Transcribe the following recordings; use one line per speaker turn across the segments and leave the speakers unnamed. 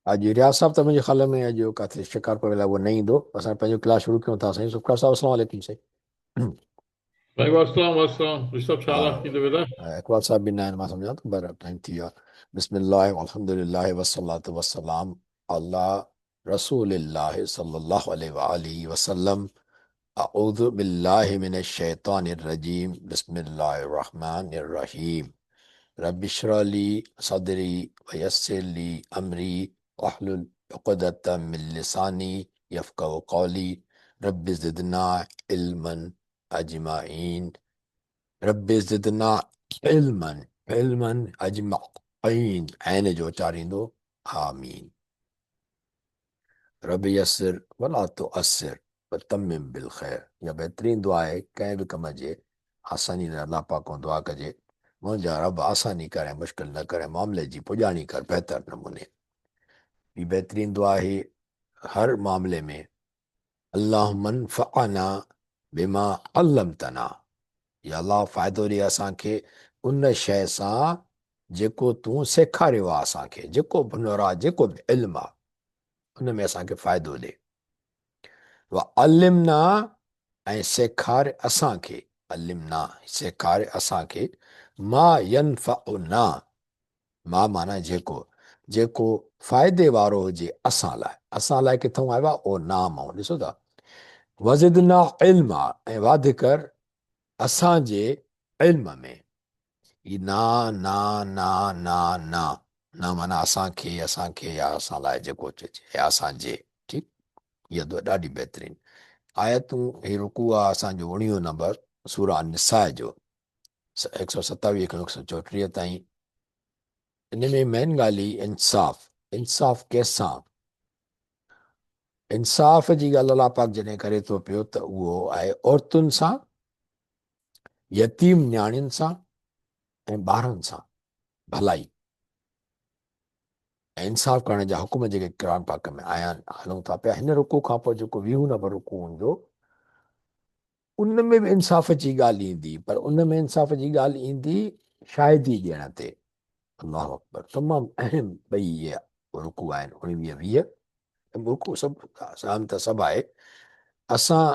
اڄ رياض صاحب ته منهنجي خيال ۾ اڄ ڪاٿي شڪارپور ويل آهي اهو نه ايندو. اسان پنهنجو ڪلاس شروع ڪيون ٿا سائين. سفڪار صاحب السلام عليڪم سائين.
سائين واسلام واسلام رشيد صاحب ڇا حال آهي ڪيئن طبيعت آهي؟
اقبال صاحب به نه آهن مان سمجهان ٿو بهرحال ٽائيم ٿي ويو آهي. بسم الله والحمد لله والصلاة والسلام علي رسول الله صلي الله عليه وآله وسلم اعوذ بالله من الشيطان الرجيم بسم الله الرحمن الرحيم رب اشرح لي صدري ويسر لي امري واحلل عقدة من لساني يفقهوا قولي رب زدنا علما اجمعين رب زدنا علما علما اجمعين عين جو اچاريندو آمين رب يسر ولا تعسر وتمم بالخير اها بهترين دعا آهي ڪنهن به ڪم جي آساني لاء الله پاڪ کان دعا ڪجي منهنجا رب آساني ڪر ۽ مشڪل نه ڪر ۽ معاملي جي پڄاڻي ڪر بهتر نموني. هي بهترين دعا آهي هر معاملي ۾ اللهم انفعنا بما علمتنا يا الله فائدو ڏي اسان کي ان شيء سان جيڪو تون سيکاريو آهي اسان کي جيڪو به هنر آهي جيڪو به علم آهي ان ۾ اسان کي فائدو ڏي. وعلمنا ۽ سيکار اسان کي، علمنا سيکار اسان کي، ما ينفعنا ما معنيٰ جيڪو، جيڪو فائدي وارو هجي اسان لاء، اسان لاء ڪٿئون آيو آهي اهو نام آهي ڏسو ٿا، وزدنا علما ۽ واڌ ڪر اسان جي علم ۾. هي نا، نا، نا، نا، نا، نا معنيٰ اسان کي، اسان کي يا اسان لاء جيڪو چئجي يا اسان جي، ٺيڪ. هيء دعا ڏاڍي بهترين آيتون، هي رڪوع آ اسان جو اڻيهون نمبر سورة النساء جو هڪ سئو ستاويهه کان هڪ سئو چوٽيهه تائين. ان ۾ مين ڳالهه هي انصاف، انصاف ڪنهن سان؟ انصاف جي ڳالهه الله پاڪ جڏهن ڪري ٿو پيو ته اهو آهي عورتن سان، يتيم نياڻين سان ۽ ٻارن سان ڀلائي ۽ انصاف ڪرڻ جا حڪم جيڪي قرآن پاڪ ۾ آيا آهن هلون ٿا پيا. هن رڪوع کان پوء جيڪو ويهون نمبر رڪوع هوندو ان ۾ به انصاف جي ڳالهه ايندي پر ان ۾ انصاف جي ڳالهه ايندي شاهدي ڏيڻ تي. الله اڪبر تمام اهم ٻئي اهي رڪوع آهن اڻويهه 20 رڪوع سڀ اهم ته سڀ آهي. اسان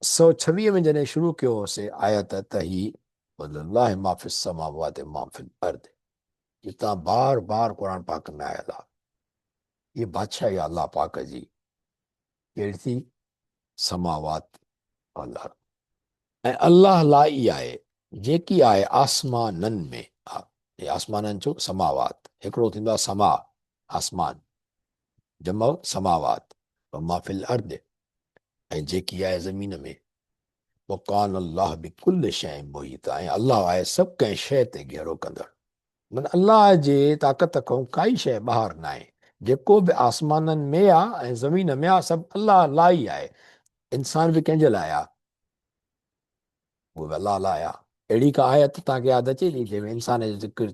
126 ۾ جڏهن شروع ڪيو هوسي آيت ته هي ولله ما في السماوات ما في الارض جتان بار بار قرآن پاڪ ۾ آيل آهي. هي بادشاهي آهي الله پاڪ جي ڪهڙي ٿي سماوات والارض ۽ الله لاء ئي آهي جيڪي آهي آسمانن ۾ آسمانن ڇو سماوات هڪڙو ٿيندو آهي سما آسمان جمع سماوات وما في الارض ۽ جيڪي آهي زمين ۾، وڪان الله بڪل شيء محيطا ۽ الله آهي سڀ ڪنهن شيء تي گهيرو ڪندڙ. معنيٰ الله جي طاقت کان ڪائي شيء ٻاهر ناهي، جيڪو به آسمانن ۾ آ ۽ زمين ۾ آ سڀ الله لاء ئي آهي، انسان به ڪنهن جي لاء آ؟ اهو به الله لاء آ. اهڙي ڪا آيت توهان کي ياد اچي ٿي جنهن ۾ انسان جو ذڪر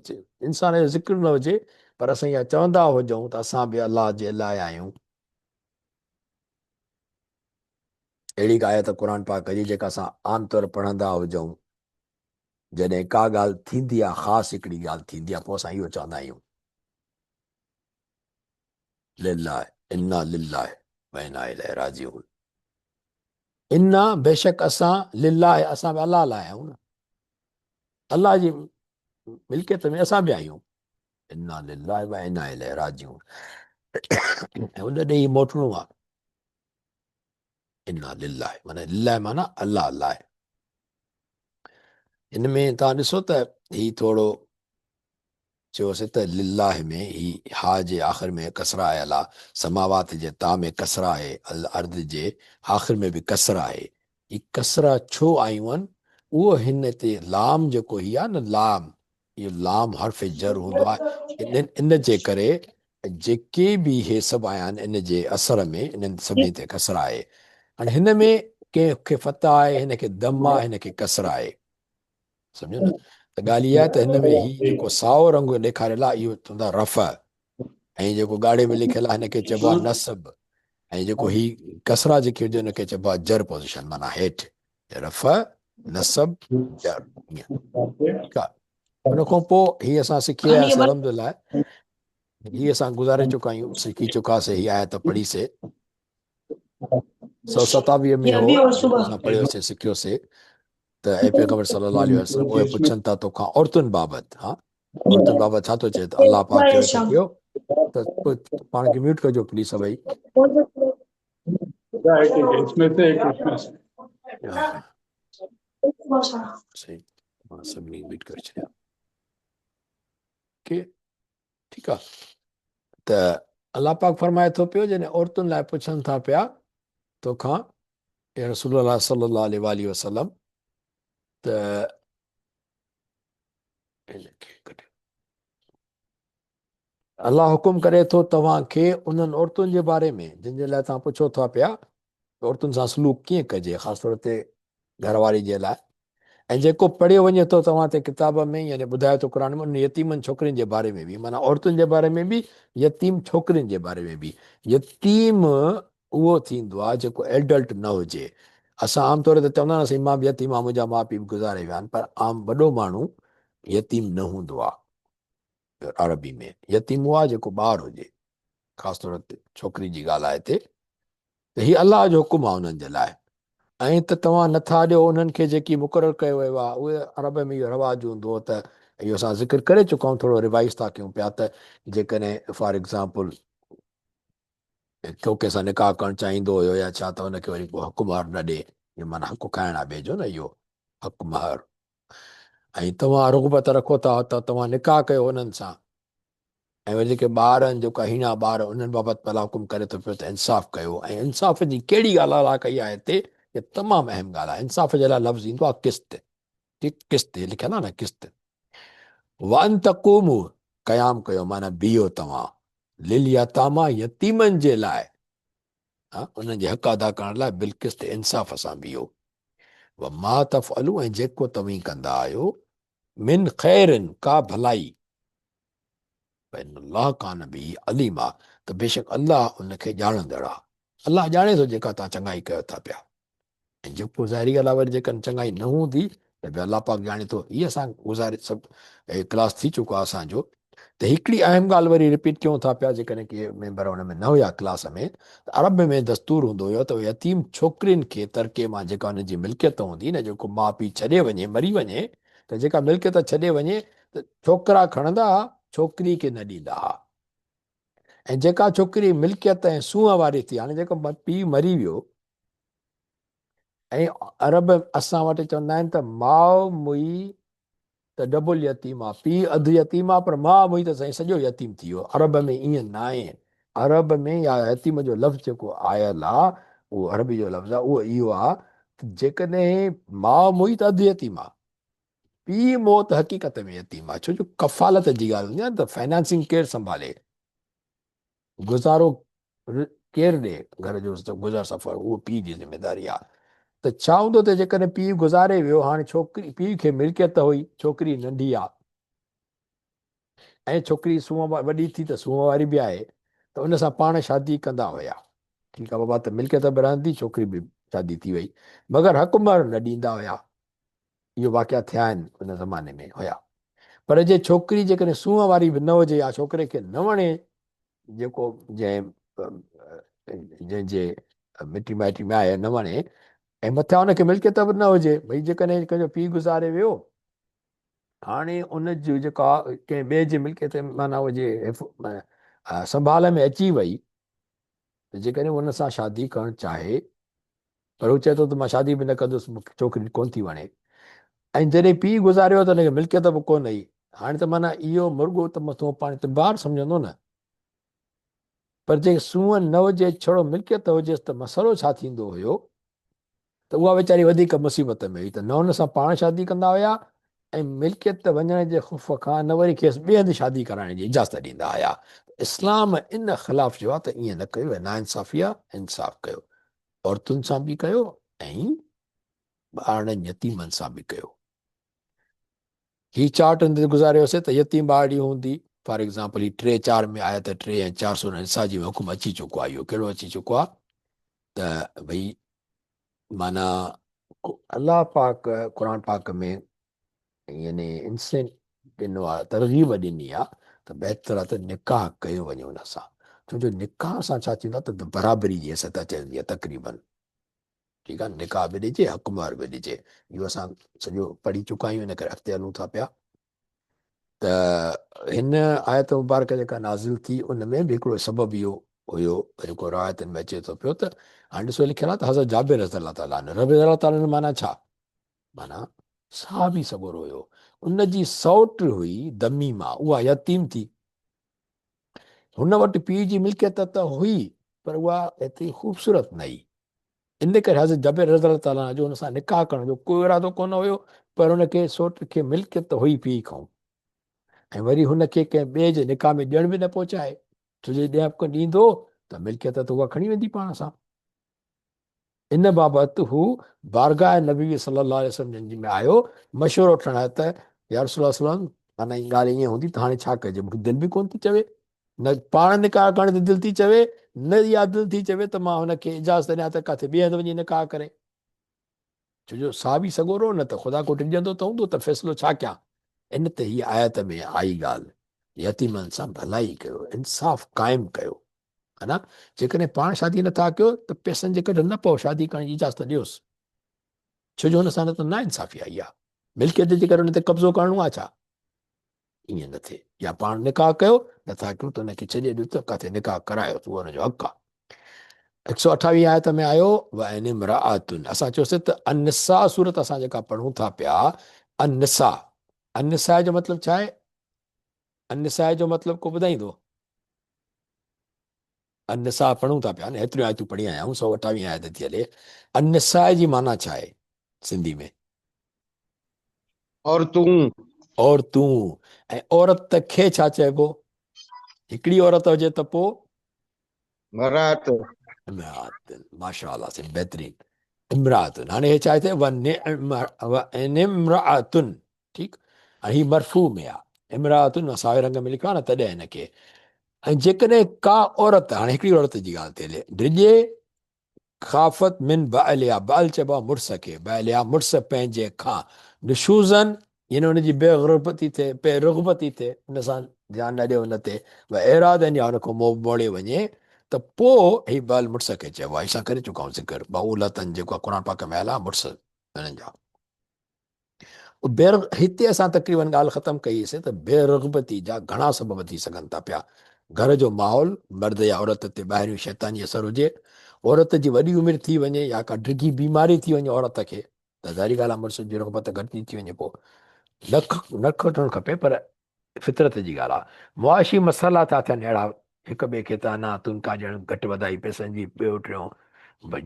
انسان جو ذڪر نه هجي پر اسان اها چوندا هجون ته اسان به الله جي لاء آهيون. اهڙي ڪا آيت قرآن پاڪ جي جيڪا اسان عام طور پڙهندا هجون جڏهن ڪا ڳالهه ٿيندي آهي خاص هڪڙي ڳالهه ٿيندي آهي پوء اسان اهو چوندا آهيون لله انا لله و انا اليه راجعون انا بيشڪ اسان لله اسان به الله لاء آهيون نه الله جي ملڪيت ۾ اسان به آهيون انا لله و انا اليه راجعون ۽ ان ڏي ئي موٽڻو آهي انا لله معنی لله معنی الله لاء ان ۾ تان ڏسو ته هي ٿورو چيوسي ته لله ۾ هي ها جي آخر ۾ ڪسرا آيل آ سماوات جي تا ۾ ڪسرا آهي الارض جي آخر ۾ به ڪسرا آهي هي ڪسرا ڇو آيون آهن اهو هن تي لام جيڪو هي آ نه لام اهو لام حرف جر هوندو آهي ان جي ڪري جيڪي به هي سڀ آيا آهن ان جي اثر ۾ انهن سڀني تي ڪسرا آهي هاڻي هن ۾ ڪنهن کي فتح آهي هن کي دم آهي هن کي ڪسرا آهي سمجهو نه ته ڳالهه اها آهي ته هن ۾ هي جيڪو سائو رنگ ڏيکاريل آهي اهو چوندا رفع ۽ جيڪو ڳاڙهي ۾ لکيل آهي هن کي چئبو آهي نصب ۽ جيڪو هي ڪسرا جيڪي هجي ان کي چئبو آهي جر پوزيشن معنيٰ هيٺ رفع نصب جر ائين ٺيڪ آهي ان کان پوء هي اسان سکي آياسي الحمد لله. هي اسان گذاري چڪا آهيون، سکي چڪاسي، هي آيت پڙهي سي. 127 ۾ هو جيڪو اسان پڙهيوسي سکيوسي ته اي پيغمبر صلي الله عليه وسلم اهي پڇن ٿا توکان عورتن بابت، ها عورتن بابت ڇا ٿو چئي ته الله پاڪ چوي ٿو پيو ته پاڻ کي ميوٽ ڪجو پليز سڀئي. صحيح مان سڀني ميوٽ ڪري ڇڏيا. ڪي ٺيڪ آ ته الله پاڪ فرمائي ٿو پيو جڏهن عورتن لاء پڇن ٿا پيا توکان اي رسول الله صلي الله عليه واله وسلم ته الله حڪم ڪري ٿو توهان کي انهن عورتن جي باري ۾ جن جي لاء توهان پڇو ٿا پيا ته عورتن سان سلوڪ ڪيئن ڪجي خاص طور تي گهر واري جي لاء ۽ جيڪو پڙهيو وڃي ٿو توهان تي ڪتاب ۾ يعني ٻڌايو ٿو قرآن ۾ انهن يتيمن ڇوڪرين جي باري ۾ به معنيٰ عورتن جي باري ۾ به يتيم ڇوڪرين جي باري ۾ به. يتيم اهو ٿيندو آهي جيڪو ايڊلٽ نه هجي. اسان عام طور تي چوندا آهيون مان به يتيم آهيان منهنجا ماء پيء به گذاري ويا آهن پر عام وڏو ماڻهو يتيم نه هوندو آهي. عربي ۾ يتيم اهو آهي جيڪو ٻار هجي خاص طور تي ڇوڪري جي ڳالهه آهي هتي. ته هي الله جو حڪم آهي انهن جي لاء ۽ ته توهان نٿا ڏيو انهن کي جيڪي مقرر ڪيو ويو آهي. اهي عرب ۾ اهو رواج هوندو هو ته اهو اسان ذڪر ڪري چڪا آهيون ٿورو ريوائز ٿا ڪيون پيا ته جيڪڏهن فار ايگزامپل ڪو ڪنهن سان نڪاح ڪرڻ چاهيندو هيو يا ڇا ته ان کي وري ڪو حق مهر نه ڏي، اهو معنيٰ حق کائڻ آهي ٻئي جو نه اهو حق مهر. ۽ توهان رغبت رکو ٿا ته توهان نڪاح ڪيو انهن سان ۽ وري جيڪي ٻار آهن جيڪا هيڻا ٻار انهن بابت به الله حڪم ڪري ٿو پيو ته انصاف ڪيو. ۽ انصاف جي ڪهڙي ڳالهه الله ڪئي آهي هتي هي تمام اهم ڳالهه آهي. انصاف جي لاء لفظ ايندو آهي قسط، ٺيڪ قسط هي لکيل آهي نه قسط. وان تقوموا قيام ڪيو معنيٰ بيهو توهان لليتامى يتيمن جي لاء، ها انهن جي حق ادا ڪرڻ لاء بالقسط انصاف سان بيهو. وما تفعلوا ۽ جيڪو توهين ڪندا آهيو من خير ڪا ڀلائي فإن الله ڪان به عليما ته بيشڪ الله ان کي ڄاڻندڙ آهي. الله ڄاڻي ٿو جيڪا توهان چڱائي ڪيو ٿا پيا ۽ جيڪو ظاهري ڳالهه آهي وري جيڪڏهن چڱائي نه هوندي ته به الله پاڪ ڄاڻي ٿو. هي اسان گذاري سڀ ڪلاس ٿي چڪو آهي اسان جو ته هڪڙي اهم ڳالهه وري رپيٽ ڪيون ٿا پيا جيڪڏهن ڪي ميمبر ان ۾ نه هيا ڪلاس ۾ ته عرب ۾ دستور هوندو هيو ته يتيم ڇوڪرين کي ترڪي مان جيڪا انهن جي ملڪيت هوندي نه جيڪو ماء پيء ڇڏي وڃي مري وڃي ته جيڪا ملڪيت ڇڏي وڃي ته ڇوڪرا کڻندا ها، ڇوڪري کي نه ڏيندا ها. ۽ جيڪا ڇوڪري ملڪيت ۽ سونهن واري ٿي، هاڻي جيڪو پيء مري ويو ۽ عرب اسان وٽ چوندا آهن ته ماء موئي ته ڊبل يتيم آ، پيء اڌ يتيم آ پر ماء موئي ته سائين سڄو يتيم ٿي ويو. عرب ۾ ائين ناهي. عرب ۾ يا يتيم جو لفظ جيڪو آيل آ اهو عربي جو لفظ آ اهو اهو آ ته جيڪڏهن ماء موئي ته اڌ يتيم آ. پيء مئو ته حقيقت ۾ يتيم آ، ڇو جو ڪفالت جي ڳالهه هوندي آ نه ته فنانسنگ ڪير سنڀالي، گذارو ڪير ڏي، گهر جو گذر سفر اهو پيء جي ذميداري آ. ته ڇا هوندو ته جيڪڏهن پيء گذاري ويو، هاڻي ڇوڪري پيء کي ملڪيت هئي، ڇوڪري ننڍي آ ۽ ڇوڪري سونهن وڏي ٿي ته سونهن واري به آهي ته ان سان پاڻ شادي ڪندا هيا. ٺيڪ آ بابا ته ملڪيت به رهندي، ڇوڪري به شادي ٿي وئي، مگر حق مهر نه ڏيندا هيا. اهو واقعا ٿيا آهن ان زماني ۾ هيا. پر جي ڇوڪري جيڪڏهن سونهن واري به نه هجي يا ڇوڪري کي نه وڻي جيڪو جنهن جنهن جي مٽي مائٽي ۾ آهي نه وڻي ۽ مٿان ان کي ملڪيت به نه هجي، ڀئي جيڪڏهن ڪنهن جو پيء گذاري ويو هاڻي ان جي جيڪا ڪنهن ٻئي جي ملڪيت معنيٰ هجي سنڀال ۾ اچي وئي ته جيڪڏهن ان سان شادي ڪرڻ چاهي پر هو چئي ٿو ته مان شادي به نه ڪندس، مون کي ڇوڪري ڪونه ٿي وڻي. ۽ جڏهن پيء گذاريو ته هن کي ملڪيت به ڪونه هئي. هاڻي ته معنيٰ اهو مرڳو ته مٿو پاڻ ته بار سمجهندو نه. پر جي سونهن نه هجي، ڇڙو ملڪيت هجيس ته مسئلو ڇا ٿيندو هيو ته اها ويچاري وڌيڪ مصيبت ۾ هئي ته نه هن سان پاڻ شادي ڪندا هيا ۽ ملڪيت وڃڻ جي خوف کان نه وري کيس ٻئي هنڌ شادي ڪرائڻ جي اجازت ڏيندا هيا. اسلام ان خلاف چيو آهي ته ائين نه ڪيو، اها ناانصافي آهي، انصاف ڪيو. عورتن سان به ڪيو ۽ ٻارڙن يتيمن سان به ڪيو. هي چارٽ هن تي گذاريوسي ته يتيم ٻارڙي هوندي، فار ايگزامپل هي 3 4 ۾ آيت 3 ۽ 4 سورة نساء جي ۾ حڪم اچي چڪو آهي. اهو ڪهڙو اچي چڪو آهي ته ڀئي معنيٰ الله پاڪ قرآن پاڪ ۾ يعني انسينٽ ڏنو آهي، ترغيب ڏني آهي ته بهتر آهي ته نڪاح ڪيو وڃي ان سان، ڇو جو نڪاح سان ڇا ٿيندو آهي ته برابري جي حيثيت اچي ويندي آهي تقريبن. ٺيڪ آهي، نڪاح به ڏجي، حق مهر به ڏجي. اهو اسان سڄو پڙهي چڪا آهيون، ان ڪري اڳتي هلون ٿا پيا. ته هن آيت مبارڪ جيڪا نازل ٿي ان ۾ به هڪڙو سبب اهو هيو جيڪو روايتن ۾ اچي ٿو پيو ته هاڻي ڏسو لکيل آهي ته حضرت جابر رضي الله تعالٰي عنه، رضي الله تعالٰي عنه معنيٰ ڇا؟ معنيٰ صحابي سڳورو هيو، ان جي سئوٽ هئي دميمه، اها يتيم ٿي. هن وٽ پيء جي ملڪيت ته هئي پر اها ايتري خوبصورت نه هئي. ان ڪري حضرت جابر رضي الله تعالٰي عنه جو هن سان نڪاح ڪرڻ جو ڪو ارادو ڪونه هيو پر هن کي سئوٽ کي ملڪيت ته هئي پيء کان ۽ وري هن کي ڪنهن ٻئي جي نڪاح ۾ ڏيڻ به نه پهچائي، ڇو جو جڏهن ڏيندو ته ملڪيت ته اها کڻي ويندي پاڻ سان. ان بابت هو بارگاهه نبوي صلي الله عليه وسلم جن ۾ آيو مشورو وٺڻ لاء ته يا رسول الله صلي الله عليه وسلم معنيٰ هي ڳالهه ائين هوندي ته هاڻي ڇا ڪجي، مون کي دل به ڪونه ٿي چوي، نه پاڻ نڪاح ڪرڻ تي دل ٿي چوي، نه اها دل ٿي چوي ته مان هن کي اجازت ڏيان ته ڪاٿي ٻئي هنڌ وڃي نڪاح ڪري، ڇو جو صحابي سڳورو نه ته خدا کان ڊڄندو ته هوندو ته فيصلو ڇا ڪيان. ان تي هيء آيت ۾ آئي ڳالهه، يتيمن سان ڀلائي ڪيو، انصاف قائم ڪيو. ها نه، جيڪڏهن پاڻ شادي نٿا ڪيو ته پئسن جي ڪڍ نه پئو، شادي ڪرڻ جي اجازت ڏيوس، ڇو جو هن سان نه ته ناانصافي آئي آهي، ملڪيت جي ڪري هن تي قبضو ڪرڻو آهي ڇا؟ ائين نه ٿئي، يا پاڻ نڪاح ڪيو، نٿا ڪيو ته هن کي ڇڏي ڏيو ته ڪاٿي نڪاح ڪرايو ته اهو هن جو حق آهي. 128 آيت ۾ آيو وان امرأة، اسان چيوسين ته النساء سورت اسان جيڪا پڙهون ٿا پيا، النساء، النساء جو مطلب ڇا آهي؟ النساء جو مطلب ڪو ٻڌائيندو؟ النساء پڙهون ٿا پيا نه، هيتريون آيتون پڙهي آيا آهيون، 128 آيت ٿي هلي. النساء جي معنيٰ ڇا آهي سنڌي ۾؟
عورتون.
عورتون. ۽ عورت کي ڇا چئبو؟ هڪڙي عورت هجي ته پوء؟
امرات.
امرات. ماشاء الله سائين بهترين. امرات. هاڻي هي ڇا آهي؟ وان امراتن، ٺيڪ، ۽ هي مرفوع ۾ آ، امراتن ساوي رنگ ۾ لکيو آ نه تڏهن هن کي. ۽ جيڪڏهن ڪا عورت، هاڻي هڪڙي عورت جي ڳالهه ٿي هلي، ڊڄي، خافت من بعلها، بعل چئبو آ مڙس کي، بعلها مڙس پنهنجي کان، نشوزن يعني ان جي بي غربتي ٿئي، بي رغبتي ٿئي، ان سان ڌيان نه ڏي ان تي، و اعراضن يا ان کان منهن موڙي وڃي ته پوء هي بعل مڙس کي چئبو آ. اسان ڪري چڪا آهيون ذڪر بعولتن جيڪو قرآن پاڪ ۾ آيل آ مڙس انهن جا. هتي اسان تقريبن ڳالهه ختم ڪئي سي ته بي رغبتي جا گهڻا سبب ٿي سگهن ٿا پيا. گهر جو ماحول، مرد يا عورت تي ٻاهريون شيطاني اثر هجي، عورت جي وڏي عمر ٿي وڃي يا ڪا ڊگهي بيماري ٿي وڃي عورت کي ته ظاهري ڳالهه آهي مڙس جي رغبت گهٽجي ٿي وڃي، پوء نه کٽڻ کپي پر فطرت جي ڳالهه آ. معاشي مسئلا ٿا ٿين اهڙا هڪ ٻئي کي طعنا تنڪا ڏيڻ، گهٽ وڌائي پئسن جي ٻيو ٽيون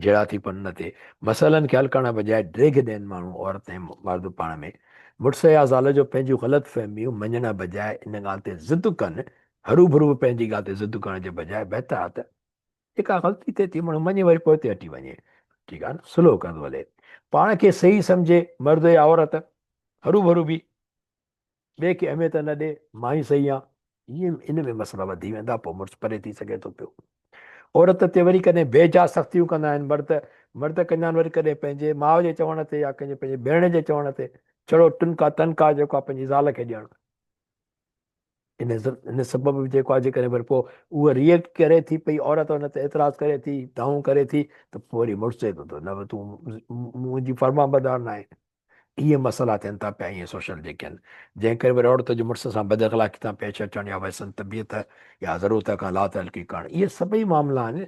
جهيڙا ٿي پون ان تي مسئلن کي حل ڪرڻ بجاء ڊيگهه ڏين ماڻهو عورت ۽ مرد پاڻ ۾ مڙس يا زال جو پنهنجون غلط فهميون مڃڻ بجاء ان ڳالهه تي ضد ڪن، هروڀرو به پنهنجي ڳالهه تي ضد ڪرڻ جي بجاء بهتر آ ته جيڪا غلطي ٿئي ٿي ماڻهو مڃي وري پوئتي هٽي وڃي، ٺيڪ آ نه، صلح ڪندو هلي پاڻ کي صحيح سمجهي مرد يا عورت هروڀرو به ٻئي کي اهميت نه ڏي، مان ئي صحيح آهيان. ائين ان ۾ مسئلا وڌي ويندا، پوء مڙس پري ٿي سگهي ٿو پيو. عورت تي وري ڪڏهن بي جا سختيون ڪندا آهن مرد، مرد ڪندا آهن وري ڪڏهن پنهنجي ماء جي چوڻ تي يا ڪنهن جي پنهنجي ڀيڻ جي چوڻ تي ڇڙو ٽنڪا تنڪا جيڪو آهي پنهنجي زال کي ڏيڻ. ان سبب به جيڪو آهي جيڪڏهن وري پوء اها ريئيڪٽ ڪري ٿي پئي عورت ان تي اعتراض ڪري ٿي، دانهون ڪري ٿي ته پوء وري مڙس چئي ٿو ته نه تون منهنجي فرمانبردار ناهين. اهي مسئلا ٿين ٿا پيا اهي سوشل جيڪي آهن جنهن ڪري وري عورت جو مڙس سان بد اخلاقي سان پيش اچڻ يا ويسن طبيعت يا ضرورت کان لاتعلقي ڪرڻ اهي سڀئي معاملا آهن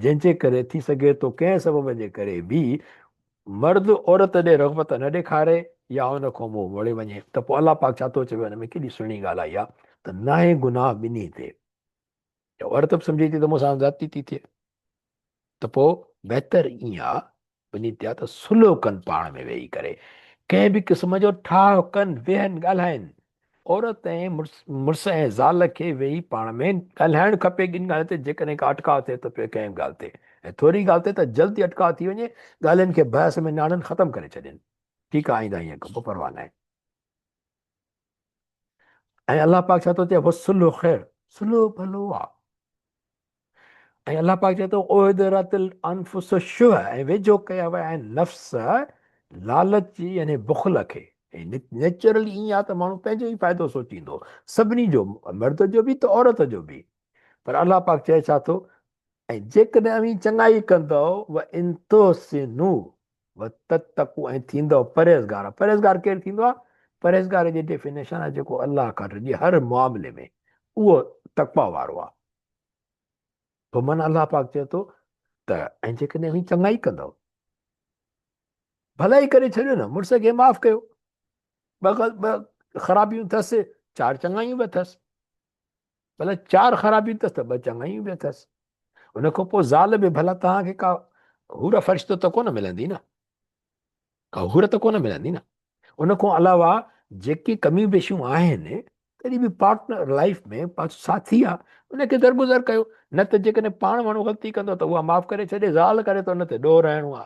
جنهن جي ڪري ٿي سگهي ٿو ڪنهن سبب جي ڪري به مرد عورت ڏي رغبت نه ڏيکاري يا ان کان منهن موڙي وڃي ته پوء الله پاڪ ڇا ٿو چوي ان ۾ ڪيڏي سهڻي ڳالهه آئي آهي ته ناهي گناهه ٻنهي تي. عورت به سمجهي ٿي ته مون سان زيادتي ٿي ٿئي ته پوء بهتر ائين آ ٻنهي تي آ ته صلح ڪن پاڻ ۾ ويهي ڪري ڪنهن به قسم جو ٺاهه ڪن ويهن ڳالهائن عورت ۽ مڙس ۽ زال کي ويهي پاڻ ۾ ڳالهائڻ کپي ٻن ڳالهين تي جيڪڏهن ڪا اٽڪاء ٿئي ته پوء ڪنهن به ڳالهه تي ۽ ٿوري ڳالهه تي ته جلدي اٽڪاء ٿي وڃي ڳالهين کي بحث ۾ نه آڻن ختم ڪري ڇڏين ٺيڪ آ آئنده ائين ڪبو پرواهه ناهي. ۽ الله پاڪ ڇا ٿو چئي والصلح خير صلح ڀلو آ ۽ الله پاڪ چئي ٿو احضرت الانفس الشح ۽ ويجهو ڪيا ويا آهن نفس لالچ جي يعني بخل کي ۽ نيچرلي ائين آهي ته ماڻهو پنهنجو ئي فائدو سوچيندو، سڀني جو، مرد جو به ته عورت جو به. پر الله پاڪ چئي ڇا ٿو؟ ۽ جيڪڏهن اوهين چڱائي ڪندؤ، وان تحسنوا وتتقوا ۽ ٿيندؤ پرهيزگار. پرهيزگار ڪير ٿيندو آهي؟ پرهيزگار جي ڊيفينيشن آهي جيڪو الله کان ڊڄي هر معاملي ۾ اهو تقويٰ وارو آهي. پوء معنيٰ الله پاڪ چئي ٿو ته ۽ جيڪڏهن اوهين چڱائي ڪندؤ، ڀلائي ڪري ڇڏيو نه، مڙس کي معاف ڪيو، ٻه خرابيون اٿس، چار چڱايون به اٿس. ڀلا چار خرابيون اٿس ته ٻه چڱايون به اٿس. ان کان پوء زال به ڀلا توهان کي ڪا حور فرشتو ته ڪونه ملندي نه، ڪا حور ته ڪونه ملندي نه. ان کان علاوه جيڪي ڪميون بيشيون آهن تڏهن به پارٽنر لائف ۾ پنهنجو ساٿي آ ان کي درگذر ڪيو، نه ته جيڪڏهن پاڻ ماڻهو غلطي ڪندو ته اها معاف ڪري ڇڏي، زال ڪري ته ان تي ڏوهه رهڻو آ.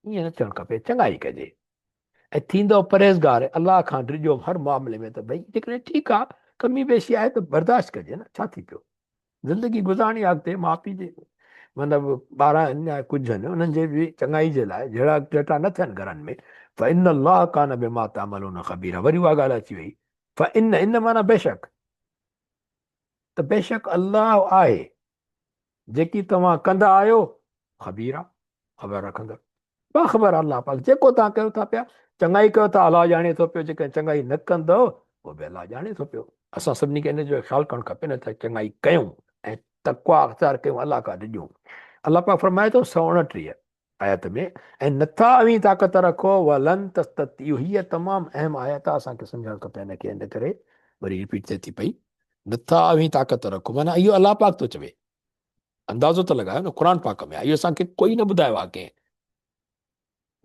ائين نه ٿيڻ کپي، چڱائي ڪجي ۽ ٿيندؤ پرهيزگار، الله کان ڊڄو هر معاملي ۾ ته ڀئي جيڪڏهن ٺيڪ آ ڪمي بيشي آهي ته برداشت ڪجي نه، ڇا ٿي پيو، زندگي گذارڻي آ اڳتي ماء پيء جي مطلب ٻار آهن يا ڪجهه آهن انهن جي به چڱائي جي لاء جهيڙا جهٽا نه ٿين گهرن ۾. فان الله ڪان بما تعملون خبيرا وري اها ڳالهه اچي وئي فان ان معنيٰ بيشڪ ته بيشڪ الله آهي جيڪي توهان ڪندا آهيو خبيرا خبر رکندڙ باخبر الله پاڪ جيڪو توهان ڪيو ٿا پيا چڱائي ڪيو ٿا الله ڄاڻي ٿو پيو جيڪڏهن چڱائي نه ڪندؤ پوء به الله ڄاڻي ٿو پيو. اسان سڀني کي ان جو خيال ڪرڻ کپي نه ته چڱائي ڪيون ۽ تقويٰ اختيار ڪيون الله کان ڊڄون. الله پاڪ فرمائي ٿو 129 آيت ۾ ۽ نٿا اوهين طاقت رکو ولن تستطيعوا هيء تمام اهم آيت آهي اسان کي سمجهڻ کپي ان کي ان ڪري وري رپيٽ ٿئي ٿي پئي نٿا اوهين طاقت رکو معنيٰ اهو الله پاڪ ٿو چوي اندازو ته لڳايو نه قرآن پاڪ ۾ اهو اسان کي ڪوئي نه ٻڌايو آهي ڪنهن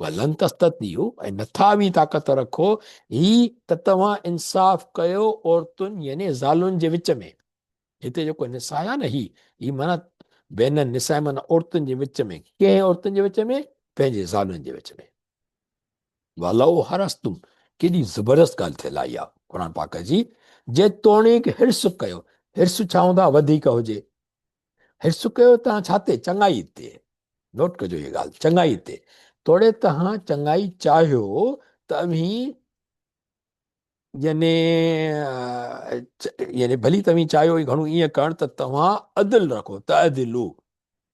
ولن تستطيعوا ۽ نٿا اوهين طاقت رکو هي ته توهان انصاف ڪيو عورتن يعني زالن جي وچ ۾ هتي جيڪو نساء آهي نه هي هي معنيٰ بين النساء معنيٰ عورتن جي وچ ۾ ڪنهن عورتن جي وچ ۾ پنهنجي زالن جي وچ ۾ ولو حرصتم ڪيڏي زبردست ڳالهه ٿيل آئي آهي قرآن پاڪ جي جيتوڻيڪ حرص ڪيو حرص ڇا هوندو آهي وڌيڪ هجي حرص ڪيو تان ڇا تي چڱائي تي نوٽ ڪجو هي ڳالهه چڱائي تي توڙي تهان چڱائي چاهيو ته اوهين يعني يعني ڀلي توهين چاهيو گهڻو ائين ڪرڻ ته توهان عدل رکو تعدلو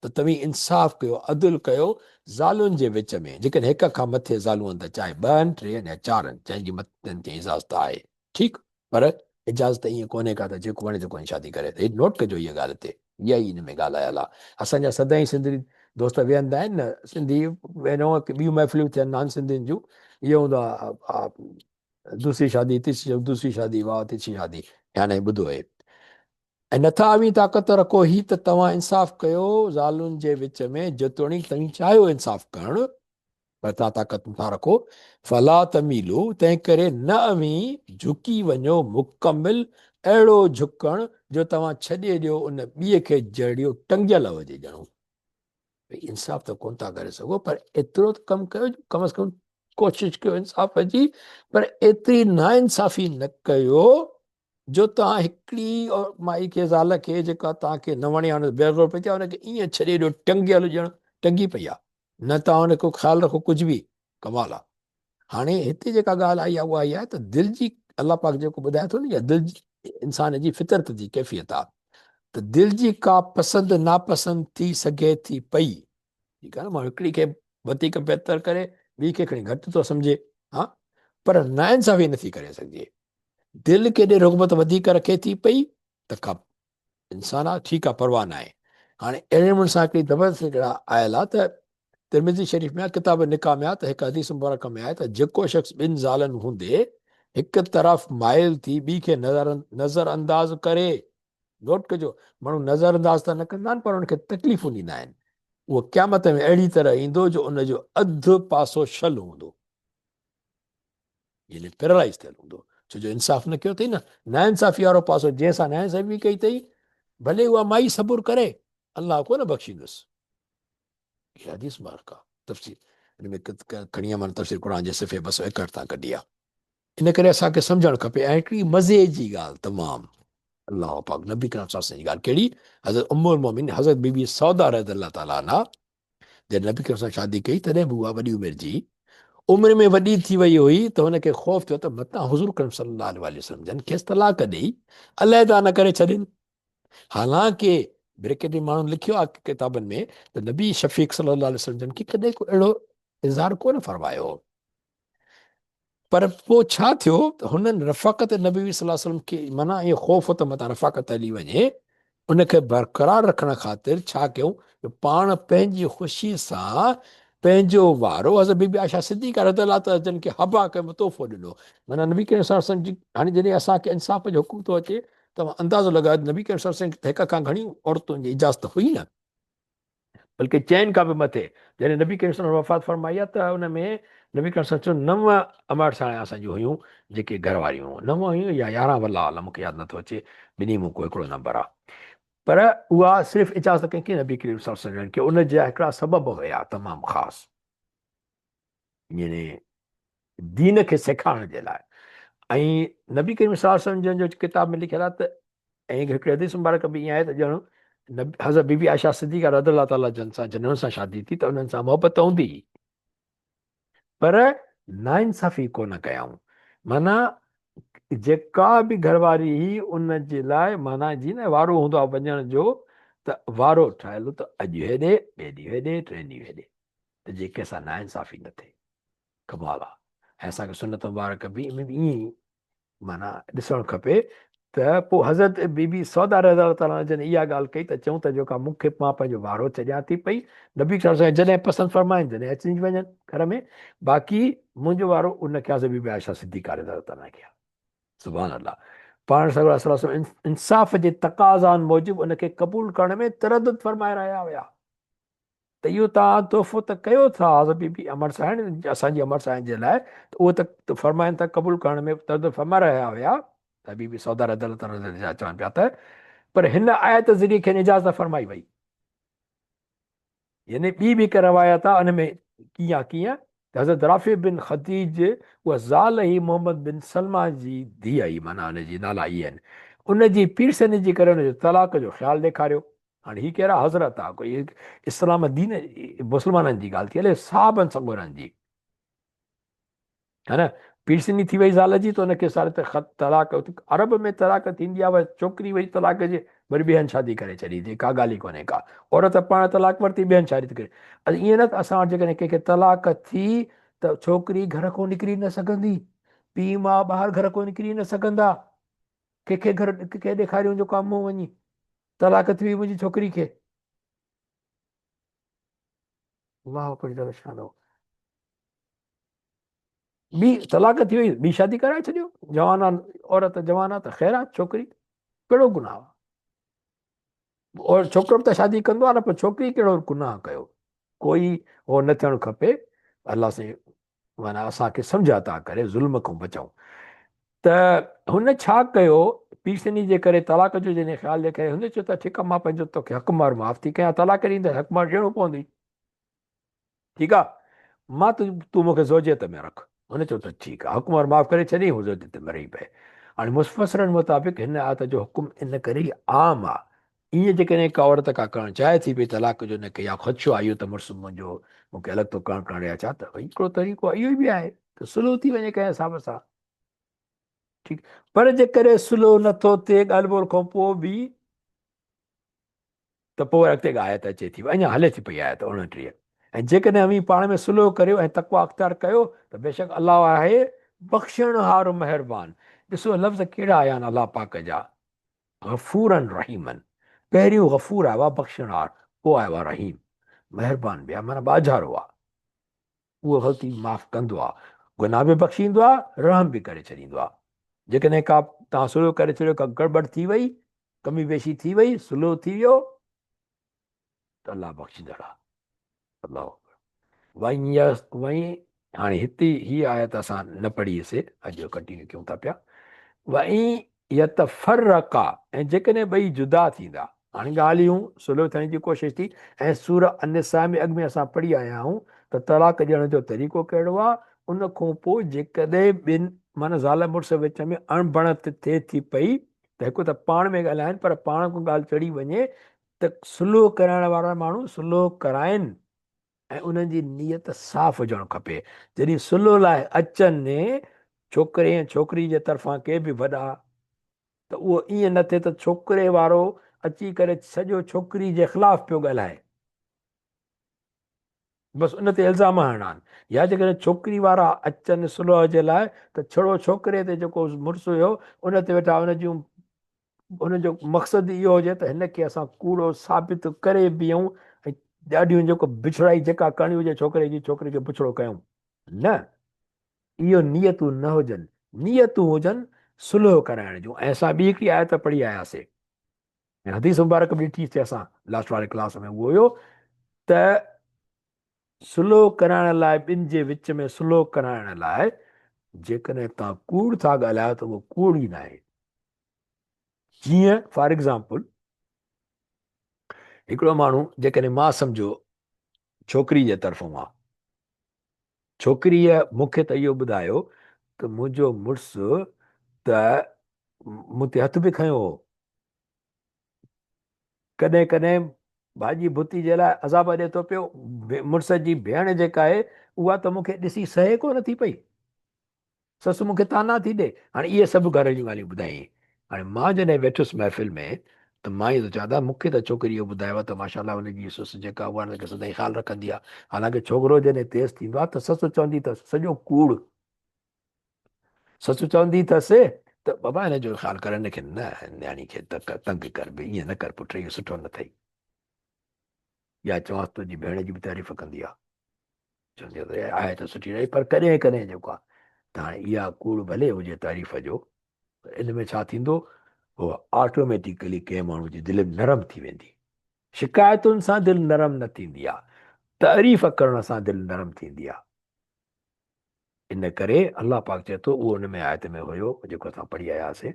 ته توهين انصاف ڪيو عدل ڪيو زالن جي وچ ۾ جيڪڏهن هڪ کان مٿي زالون آهن ته چاهي ٻه آهن ٽي آهن يا چار آهن جنهن جي مٿن تي اجازت آهي ٺيڪ پر اجازت ائين ڪونهي ڪا ته جيڪو وڻي تيڪو شادي ڪري ته نوٽ ڪجو هيء ڳالهه هتي اها ئي ان ۾ ڳالهه آيل آهي اسان جا سدائين سنڌي دوست ويهندا آهن نه سنڌي ويهنو ٻيون محفلون ٿين نان سنڌين جون اهو هوندو آهي دوسري شادي تيسري دوسري شادي واه تيسري شادي يعني ٻڌو اهي ۽ نٿا اوهين طاقت رکو هي ته توهان انصاف ڪيو زالن جي وچ ۾ جيتوڻيڪ توهين چاهيو انصاف ڪرڻ پر توهان طاقت نٿا رکو فلا تميلو تنهن ڪري نه اوهين جهڪي وڃو مڪمل اهڙو جهڪڻ جو توهان ڇڏي ڏيو ان ٻئي کي جهڙيو ٽنگيل هجي ڄڻو ڀئي انصاف ته ڪونه ٿا ڪري سگهو پر ايترو ته ڪم ڪيو جو ڪم از ڪم ڪوشش ڪيو انصاف جي پر ايتري نا انصافي نه ڪيو جو توهان هڪڙي مائي کي زال کي جيڪا توهان کي نه وڻي آ بي غور پئي ٿي ان کي ائين ڇڏي ڏيو ٽنگيل ڄڻ ٽنگي پئي آ نه توهان ان کي خيال رکو ڪجهه به ڪمال آ هاڻي هتي جيڪا ڳالهه آئي آهي اها اها آهي ته دل جي الله پاڪ جيڪو ٻڌائي ٿو نه اها دل انسان جي فطرت جي ڪيفيت آهي ته دل جي ڪا پسند ناپسند ٿي سگهي ٿي پئي ٺيڪ آهي نه ماڻهو هڪڙي کي وڌيڪ بهتر ڪري ٻي کي کڻي گهٽ ٿو سمجهي ها پر ناانصافي نٿي ڪري سگهجي دل ڪيڏي رغبت وڌيڪ رکي ٿي پئي ته ڪا انسان آ ٺيڪ آ پرواهه ناهي. هاڻي اهڙي نموني سان هڪڙي زبردست هڪڙا آيل آ ته ترمذي شريف ۾ آ ڪتاب نڪاح ۾ آ ته هڪ حديث مبارڪ ۾ آهي ته جيڪو شخص ٻن زالن هوندي هڪ طرف مائل ٿي ٻي کي نظر انداز ڪري نوٽ ڪجو ماڻهو نظر انداز ته نه ڪندا آهن پر ان کي تڪليفون ڏيندا آهن اهو قيامت ۾ اهڙي طرح ايندو جو ان جو اڌ پاسو شل هوندو يعني پيرالائز ٿيل هوندو ڇو جو انصاف نه ڪيو اٿئي نه ناانصافي وارو پاسو جنهن سان ناانصافي ڪئي اٿئي ڀلي اها مائي صبر ڪري الله ڪو نه بخشيندس هي حديث مبارڪ آ تفسير ان ۾ کڻي آ تفسير قرآن جي صفحي 261 تان ڪڍي آ ان ڪري اسان کي سمجھڻ کپي ۽ هڪڙي مزي جي ڳالهه تمام الله پاڪ نبي ڪرام صلي الله عليه وسلم جي ڳالهه ڪهڙي حضرت ام المؤمنين حضرت بي بي سودا رضي الله تعالٰي عنها جڏهن نبي ڪريم سان شادي ڪئي تڏهن به اها وڏي عمر جي. عمر ۾ وڏي ٿي وئي هئي ته هن کي خوف ٿيو ته متان حضور اڪرم صلي الله عليه وسلم جن کيس طلاق ڏئي علحده نه ڪري ڇڏين. حالانڪه بريڪيٽ ۾ ماڻهن لکيو آهي ڪتابن ۾ ته نبي شفيق صلي الله عليه وسلم جن کي ڪڏهن ڪو اهڙو اظهار ڪونه فرمايو هو. پر پوء ڇا ٿيو ته هنن رفاقت نبوي صلي الله عليه وسلم کي معنيٰ اهو خوف هو ته متان رفاقت هلي وڃي، ان کي برقرار رکڻ خاطر ڇا ڪيون جو پاڻ پنهنجي خوشي سان پنهنجو وارو حضرت بي بي عائشه صديقه رضي الله تعالٰي جن کي هبه ڪيو تحفو ڏنو. معنيٰ نبي ڪريم صلي الله عليه وسلم جي هاڻي جڏهن اسان کي انصاف جو حڪم ٿو اچي ته اندازو لڳايو ته نبي ڪريم صلي الله عليه وسلم کي ته هڪ کان گهڻيون عورتن جي اجازت هئي نه. بلڪه چئن کان به مٿي. جڏهن نبي ڪريم صلي الله عليه وسلم وفات فرمائي آ ته ان ۾ نبي ڪريم صلي الله عليه وسلم چيو نو امڙ ساڻ اسان جون هيون جيڪي گهر واريون هيون. نو هيون يا 11 والله اعلم مون کي ياد نٿو اچي ٻنهي مون ڪو هڪڙو نمبر آ. پر اها صرف اجازت ڪنهن کي نبي ڪريم صلي الله عليه وسلم کي ان جا هڪڙا سبب هيا تمام خاص. يعني دين کي سيکارڻ جي لاء ۽ نبي ڪريم صلي الله عليه وسلم جن جو ڪتاب ۾ لکيل آهي ته ۽ هڪڙي حديث مبارڪ به ائين آهي ته ڄڻ حضرت بي بي عائشه صديقه رضي الله تعالٰي جن سان جن سان شادي ٿي ته انهن سان محبت ته هوندي هئي پر ناانصافي ڪونه ڪيائون معنيٰ جيڪا به گهر واري هئي ان جي لاء معنيٰ جي نه وارو هوندو آهي وڃڻ جو ته وارو ٺاهيل ته اڄ هيڏي ٻئي ڏينهن هيڏي ٽئين ڏينهن هيڏي ته جي ڪنهن سان ناانصافي نه ٿئي. ڪمال آ. ۽ اسان کي سنت مبارڪ به ۾ به ائين ئي معنيٰ ڏسڻ کپي ته پوء حضرت بي بي سودا رضي الله تعالٰي عنها جن اها ڳالهه ڪئي ته چئون ته جيڪا مون کي مان پنهنجو وارو ڇڏيان ٿي پئي نبي صلي الله عليه وسلم جڏهن پسند فرمائن جڏهن اچي وڃن گهر ۾ باقي منهنجو وارو ان کي حضرت بي بي عائشه صديقه رضي الله تعالٰي عنها کي آ. سبحان الله پاڻ سڳورا صلي الله عليه وسلم انصاف جي تقاضائن موجب ان کي قبول ڪرڻ ۾ تردد فرمائي رهيا هيا. ته اهو توهان تحفو ته ڪيو ٿا حضرت بي بي امر سائڻ اسان جي امر سائين جي لاء ته اهو ته فرمائن ٿا قبول ڪرڻ ۾ تردد فرمائي رهيا هيا ته بي بي سودا رضي الله تعالٰي عنها چون پيا ته پر هن آيت ذريعي کين اجازت فرمائي وئي يعني ٻي به هڪ روايت آهي ان ۾ ڪيئن ڪيئن ته حضرت رافع بن خديج اها زال هئي محمد بن سلمه جي ڌيء هئي معنيٰ ان جي نالا اهي آهن ان جي پيرسني جي ڪري ان جو طلاق جو خيال ڏيکاريو هاڻي هي ڪهڙا حضرت آ ڪوئي اسلام دين مسلمانن جي ڳالهه ٿي هلي صحابن سڳورن جي ها نه پيرسني ٿي وئي زال جي ته ان کي ساري ته خط طلاق عرب ۾ طلاق ٿيندي آ ڇوڪري وئي طلاق جي وري ٻي هنڌ شادي ڪري ڇڏي ٿي ڪا ڳالهه ئي ڪونهي ڪا عورت پاڻ طلاق ورتي ٻي هنڌ شادي ٿي ڪري ائين نه ته اسان وٽ جيڪڏهن ڪنهن کي طلاق ٿي ته ڇوڪري گهر کان نڪري نه سگهندي پيء ماء ٻاهر گهر کان نڪري نه سگهندا ڪنهن کي گهر ڪنهن کي ڏيکاريون جو ڪام منهن وڃي طلاق ٿي وئي منهنجي ڇوڪري کي. الله اڪبر جل شانه. ٻي طلاق ٿي وئي ٻي شادي ڪرائي ڇڏيو جوان آ عورت جوان آ ته خير آ ڇوڪري ڪهڙو گناهه آ اور ڇوڪرو به ته شادي ڪندو آ نه پر ڇوڪري ڪهڙو گناهه ڪيو ڪوئي هو نه ٿيڻ کپي الله سائين معنيٰ اسان کي سمجهه عطا ڪري ظلم کان بچائون ته هن ڇا ڪيو پيرسني جي ڪري طلاق جو جڏهن خيال ڏيکاري هن چيو ته ٺيڪ آ مان پنهنجو توکي حق مهر معاف ٿي ڪيان طلاق ڏيندس حق مهر ڏيڻو پوندي ٺيڪ آ مان تون مونکي زوجيت ۾ رک هن چيو ته ٺيڪ آ حق مهر معاف ڪري ڇڏي هو زوجيت ۾ رهي پئي هاڻي مفسرن مطابق هن آيت جو حڪم ان ڪري عام آ ائين جيڪڏهن ڪا عورت ڪا ڪرڻ چاهي ٿي پئي طلاق جو نه ڪي يا خدشو آهي اهو ته مڙس منهنجو مون کي الڳ ٿو ڪرڻ ڪرڻ يا ڇا ته ڀئي هڪڙو طريقو اهو ئي به آهي ته صلح ٿي وڃي ڪنهن حساب سان ٺيڪ پر جيڪڏهن صلح نٿو ٿئي ڳالهه ٻولهه کان پوء به ته پوء اڳتي آيت اچي ٿي اڃا هلي ٿي پئي آيت 29 ۽ جيڪڏهن اوهين پاڻ ۾ صلح ڪريو ۽ تقويٰ اختيار ڪيو ته بيشڪ الله آهي بخشڻهار مهربان ڏسو لفظ ڪهڙا آيا آهن الله پاڪ جا غفورا رحيما پهريون غفور آيو آهي بخشڻهار پوء آيو آهي رحيم مهربان به آهي معنيٰ ٻاجهارو آهي اهو غلطي معاف ڪندو آهي گناهه به بخشيندو آهي رحم به ڪري ڇڏيندو آهي جيڪڏهن ڪا توهان صلح ڪري ڇڏيو ڪا گڙٻڙ ٿي وئي ڪمي بيشي ٿي وئي صلح ٿي ويو ته الله بخشيندڙ آهي الله اڪبر وائين وائين هاڻي هتي هي آيت اسان نه پڙهي سي اڄ ڪنٽينيو ڪيون ٿا پيا وائين يتفرقا ۽ جيڪڏهن ٻئي جدا ٿيندا هاڻي ڳالهيون صلح ٿيڻ جي ڪوشش ٿي ۽ سورة النساء ۾ اڳ ۾ اسان پڙهي آيا آهيون ته طلاق ڏيڻ جو طريقو ڪهڙو آهي ان کان پوء جيڪڏهن ٻن معنيٰ زال مڙس وچ ۾ اڻبڻت ٿئي ٿي پئي ته هڪ ته پاڻ ۾ ڳالهائن پر پاڻ کان ڳالهه چڙهي وڃي ته صلح ڪرائڻ وارا ماڻهو صلح ڪرائن ۽ انهن جي نيت صاف هجڻ کپي. جڏهن صلح لاء اچن ڇوڪري ۽ ڇوڪري جي طرفان ڪي به وڏا ته اهو ائين نه ٿئي ته ڇوڪري وارو اچي ڪري سڄو ڇوڪري جي خلاف پيو ڳالهائي. بس ان تي الزام هڻڻا آهن يا جيڪڏهن ڇوڪري وارا اچن صلح جي لاء ته ڇڙو ڇوڪري تي جيڪو مڙس هيو ان تي ويٺا ان جون ان جو مقصد اهو هجي ته هن کي اسان ڪوڙو ثابت ڪري بيهون ۽ ڏاڍيون جيڪو بڇڙائي جيڪا ڪرڻي هجي ڇوڪري جي ڇوڪري کي بڇڙو ڪيون نه اهو نيتون نه هجن نيتون هجن صلح ڪرائڻ جون ۽ اسان ٻي هڪڙي آيت پڙهي آياسي ۽ حديث مبارڪ به ڏٺي سي اسان لاسٽ واري ڪلاس ۾ اهو هيو ته صلح ڪرائڻ لاء ٻن جي وچ ۾ صلح ڪرائڻ لاء جيڪڏهن توهان ڪوڙ ٿا ڳالهايو ته اهو ڪوڙ ئي ناهي. جيئن فار ايگزامپل هڪڙو ماڻهو جيڪڏهن مان سمجهو ڇوڪري جي طرفون آ ڇوڪريء مون کي ته اهو ٻڌايو ته منهنجو مڙس ته مون تي هٿ به کنيو هو. ڪڏهن ڪڏهن ڀاڄي ڀتي جي لاء عذاب ڏئي ٿو پيو. مڙس جي ڀيڻ جيڪا آهي اها ته مون کي ڏسي سهي ڪو نه ٿي پئي. سس مون کي طعنا ٿي ڏي. هاڻي اهي سڀ گهر جون ڳالهيون ٻڌايائين. هاڻي مان جڏهن ويٺس محفل ۾ ته مان ائين ٿو چوان ته مون کي ته ڇوڪري اهو ٻڌايو آهي ته ماشاء الله هن جي سس جيڪا اها هن کي سدائين خيال رکندي آهي. حالانڪه ڇوڪرو جڏهن تيز ٿيندو آهي ته سس چوندي اٿس سڄو ڪوڙ. سس چوندي اٿس ته بابا هن جو خيال ڪر هن کي نه نياڻي کي تنگ ڪر به ائين نه ڪر پٽ اهو سٺو نه اٿئي. يا چوانس تنهنجي ڀيڻ جي به تعريف ڪندي آهي. چوندي آهي ته آهي ته سٺي رهي پر ڪڏهن ڪڏهن جيڪو آهي ته هاڻي اها ڪوڙ ڀلي هجي تعريف جو پر ان ۾ ڇا ٿيندو هو آٽوميٽيڪلي ڪنهن ماڻهو جي دل نرم ٿي ويندي. شڪايتن سان دل نرم نه ٿيندي آهي، تعريف ڪرڻ سان دل نرم ٿيندي آهي. ان ڪري الله پاڪ چئي ٿو اهو ان ۾ آيت ۾ هيو جيڪو اسان پڙهي آياسين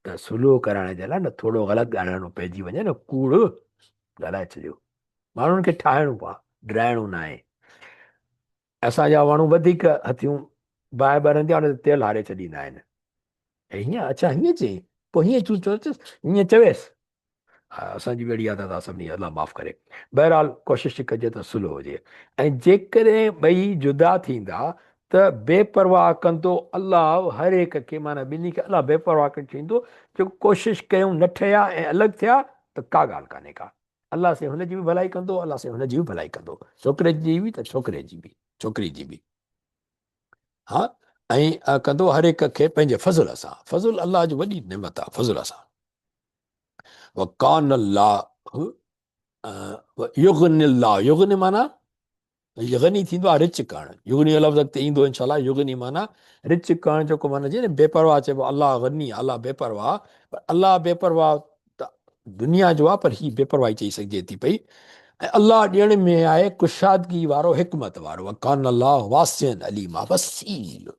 ته صلح ڪرائڻ جي لاء نه ٿورو غلط ڳالهائڻو پئجي وڃي نه ڪوڙ ڳالهائي ڇڏيو. ماڻهن کي ٺاهڻو آ ڊرائڻو ناهي. اسان جا ماڻهو وڌيڪ هٿيون باهه ٻرندي آ ان تي تيل هاري ڇڏيندا آهن. هيئن اڇا هيئن چئين پوء هيئن تون چويس هيئن چويس. اسان جي به اهڙي عادت آ سڀني الله معاف ڪري. بهرحال ڪوشش ڪجي ته صلح هجي ۽ جيڪڏهن ٻئي جدا ٿيندا ته بي پرواهه ڪندو الله هر هڪ کي معنيٰ ٻنهي کي الله بي پرواهه ڪري ڇڏيندو جيڪو ڪوشش ڪيون نه ٺهيا ۽ الڳ ٿيا ته ڪا ڳالهه ڪانهي ڪا. الله سائين هن جي به ڀلائي ڪندو الله سائين هن جي به ڀلائي ڪندو ڇوڪري جي به ته ڇوڪري جي به ڇوڪري جي به ها ۽ ڪندو هر هڪ کي پنهنجي فضل سان. فضل الله جو وڏي نعمت آهي فضل سان. وڪان الله يغني الله يغني معنی غني ٿيندو آهي رچ ڪرڻ يغني جو لفظ اڳتي ايندو انشاء الله يغني معنی رچ ڪرڻ جيڪو معنی جي بي پرواهه چئبو الله غني الله بي پرواهه پر الله بي پرواهه ته دنيا جو آهي پر هي بي پرواهي چئي سگهجي ٿي پئي ۽ الله ڏيڻ ۾ آهي ڪشادگي وارو حڪمت وارو وڪان الله واسعا عليما وسيع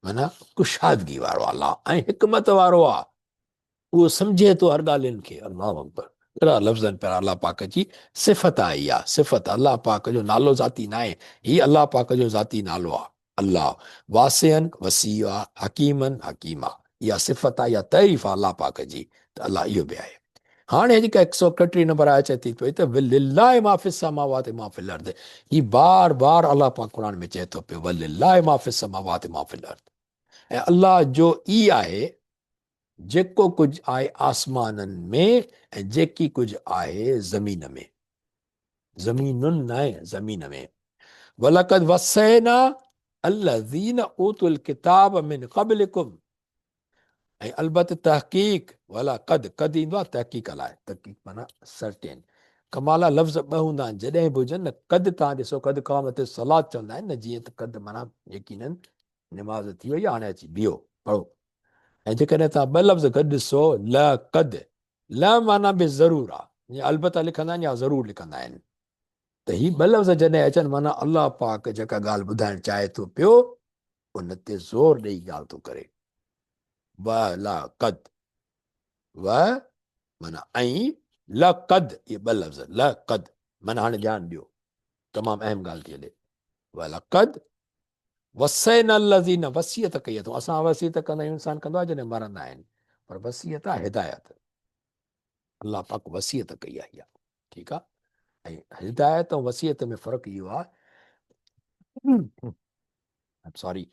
معنی ڪشادگي وارو الله ۽ حڪمت وارو آهي اهو سمجهي ٿو هر ڳالهين کي. الله اڪبر ڪهڙا لفظ آهن پيارا الله پاڪ جي صفت آهي اها صفت الله پاڪ جو نالو ذاتي ناهي هي الله پاڪ جو ذاتي نالو آهي الله واسعا وسيع آهي حڪيما حڪيم آهي اها صفت آهي اها تعريف آهي الله پاڪ جي ته الله اهو به آهي هاڻي جيڪا 131 نمبر آيت چئي ٿي پئي ته ولله ما في السماوات ما في الارض هي بار بار الله پاڪ قرآن ۾ چئي ٿو پيو ولله ما في السماوات ما في الارض ۽ الله جو ئي آهي جيڪو ڪجهه آهي آسمانن ۾ ۽ جيڪي ڪجهه آهي زمين ۾. زمينن ناهي زمين ۾. ولقد وصينا الذين اوتوا الڪتاب من قبلڪم ۽ البت تحقيق ولقد قد ايندو آهي تحقيق لاء تحقيق معنی سرٽين ڪمالا لفظ ٻه هوندا آهن جڏهن به هجن نه قد تان ڏسو قد قامت الصلات چوندا آهن نه جيئن ته قد معنی يقينن نماز ٿي وئي هاڻي اچي بيهو پڙهو ۽ جيڪڏهن توهان ٻه لفظ گڏ ڏسو ل قد ل معنيٰ به ضرور آ يعني البته لکندا آهن يا ضرور لکندا آهن ته هي ٻه لفظ جڏهن اچن معنيٰ الله پاڪ جيڪا ڳالهه ٻڌائڻ چاهي ٿو پيو ان تي زور ڏئي ڳالهه ٿو ڪري و ل قد و معنيٰ ۽ ل قد اهي ٻه لفظ ل قد معنيٰ هاڻي ڌيان ڏيو تمام اهم ڳالهه ٿي هلي ولقد وصينا الذين وصيت ڪئي اٿئون اسان وصيت ڪندا آهيون انسان ڪندو آهي جڏهن مرندا آهن پر وصيت آهي هدايت الله پاڪ وصيت ڪئي آهي اها ٺيڪ آهي. ۽ هدايت ۽ وصيت ۾ فرق اهو آهي، سوري،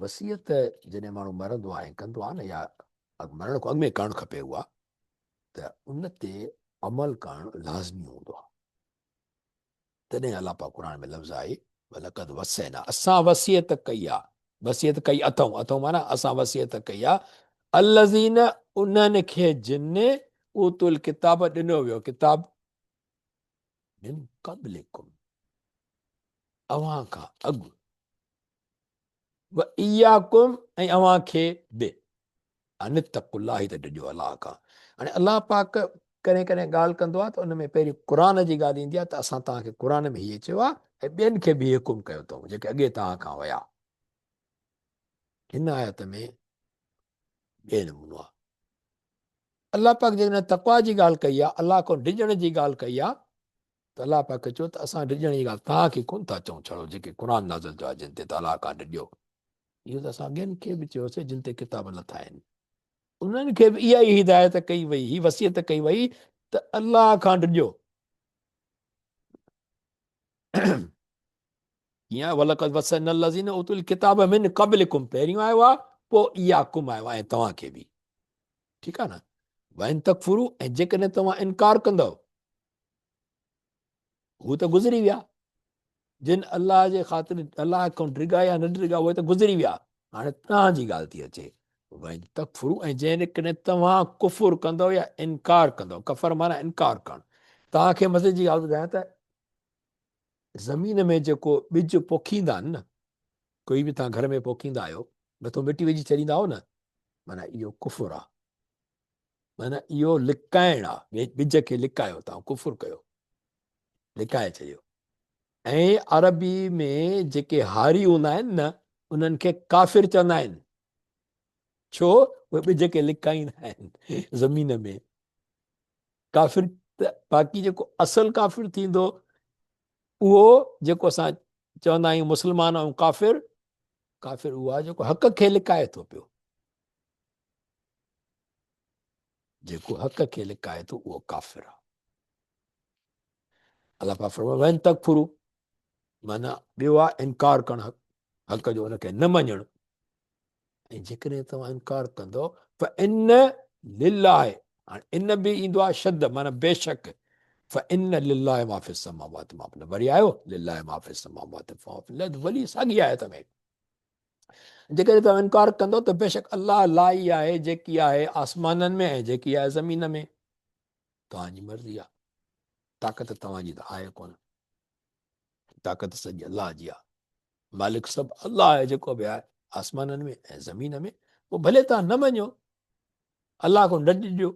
وصيت جڏهن ماڻهو مرندو آهي ۽ ڪندو آهي نه يا مرڻ کان اڳ ۾ ڪرڻ کپي اها ته ان تي عمل ڪرڻ لازمي هوندو آهي. تڏهن الله پاڪ قرآن ۾ لفظ آهي ولقد وصينا اسان وصيت ڪئي آ، وصيت ڪئي اٿئون، اٿئون معنيٰ اسان وصيت ڪئي آ، الذين انهن کي جن اوتو الڪتاب ڏنو ويو ڪتاب، من قبلڪم اوهان کان اڳ، و اياڪم ۽ اوهان کي به، ان اتقوا الله ته ڊڄو الله کان. هاڻي الله پاڪ ڪڏهن ڪڏهن ڳالهه ڪندو آهي ته ان ۾ پهرين قرآن جي ڳالهه ايندي آهي ته اسان توهان کي قرآن ۾ هيء چيو آهي ۽ ٻين کي به هي حڪم ڪيو اٿئون جيڪي اڳي توهان کان ويا. هن آيت ۾ ٻئي نمونو آهي. الله پاڪ جيڪڏهن تقويٰ جي ڳالهه ڪئي آهي، الله کان ڊڄڻ جي ڳالهه ڪئي آهي ته الله پاڪ چيو ته اسان ڊڄڻ جي ڳالهه توهان کي ڪونه ٿا چئون ڇڙو جيڪي قرآن نازل ٿيو آهي جن تي ته الله کان ڊڄو. اهو ته اسان ٻين کي به چيوسين جن تي ڪتاب لٿا آهن انهن کي به اها ئي هدايت ڪئي وئي، هي وصيت ڪئي وئي ته الله کان ڊڄو. ڪيئن ولقد وصينا الذين اوتوا الڪتاب من قبلكم پهريون آيو آهي پوء اياڪم آيو آهي ۽ توهان کي به. ٺيڪ آهي نه. وان تڪفروا ۽ جيڪڏهن توهان انڪار ڪندؤ، هو ته گذري ويا، جن الله جي خاطر الله کان ڊڳا يا نه ڊڳا اهي ته گذري ويا، هاڻي توهان جي ڳالهه ٿي اچي. وان تڪفروا ۽ جيڪڏهن توهان ڪفر ڪندؤ يا انڪار ڪندؤ، ڪفر معنيٰ انڪار ڪرڻ. توهان کي مزي جي ڳالهه ٻڌايان ته زمين ۾ جيڪو ٻج پوکيندا آهن نه، ڪوئي به توهان گهر ۾ پوکيندا آهيو، مٿو مٽي وجهي ڇڏيندا آهيو نه، معنيٰ اهو ڪفر آهي، معنيٰ اهو لڪائڻ آهي، ٻج کي لڪايو، توهان ڪفر ڪيو، لڪائي ڇڏيو. ۽ عربي ۾ جيڪي هاري هوندا آهن نه، انهن کي ڪافر چوندا آهن. ڇو؟ اهي ٻج کي لڪائيندا آهن زمين ۾. ڪافر ته باقي جيڪو اصل ڪافر ٿيندو اهو جيڪو اسان چوندا آهيون مسلمان ۽ ڪافر، ڪافر اهو آهي جيڪو حق کي لڪائي ٿو پيو، جيڪو حق کي لڪائي ٿو اهو ڪافر آهي. الله پاڪ فرمايو وان تڪفروا معنيٰ ٻيو آهي انڪار ڪرڻ حق جو، ان کي نه مڃڻ، ۽ جيڪڏهن توهان انڪار ڪندؤ فان لله، هاڻي ان به ايندو آهي شد معنيٰ بيشڪ، فان لله ما في السماوات ما في الارض، وري آيو لله ما في السماوات ما في الارض، وري ساڳي آيت ۾ جيڪڏهن توهان انڪار ڪندؤ ته بيشڪ الله لاء ئي آهي جيڪي آهي آسمانن ۾ ۽ جيڪي آهي زمين ۾، توهان جي مرضي آهي، طاقت توهان جي ته آهي ڪونه، طاقت سڄي الله جي آهي، مالڪ سڀ الله آهي جيڪو به آهي آسمانن ۾ ۽ زمين ۾، پوء ڀلي توهان نه مڃو، الله کان نه ڊڄو،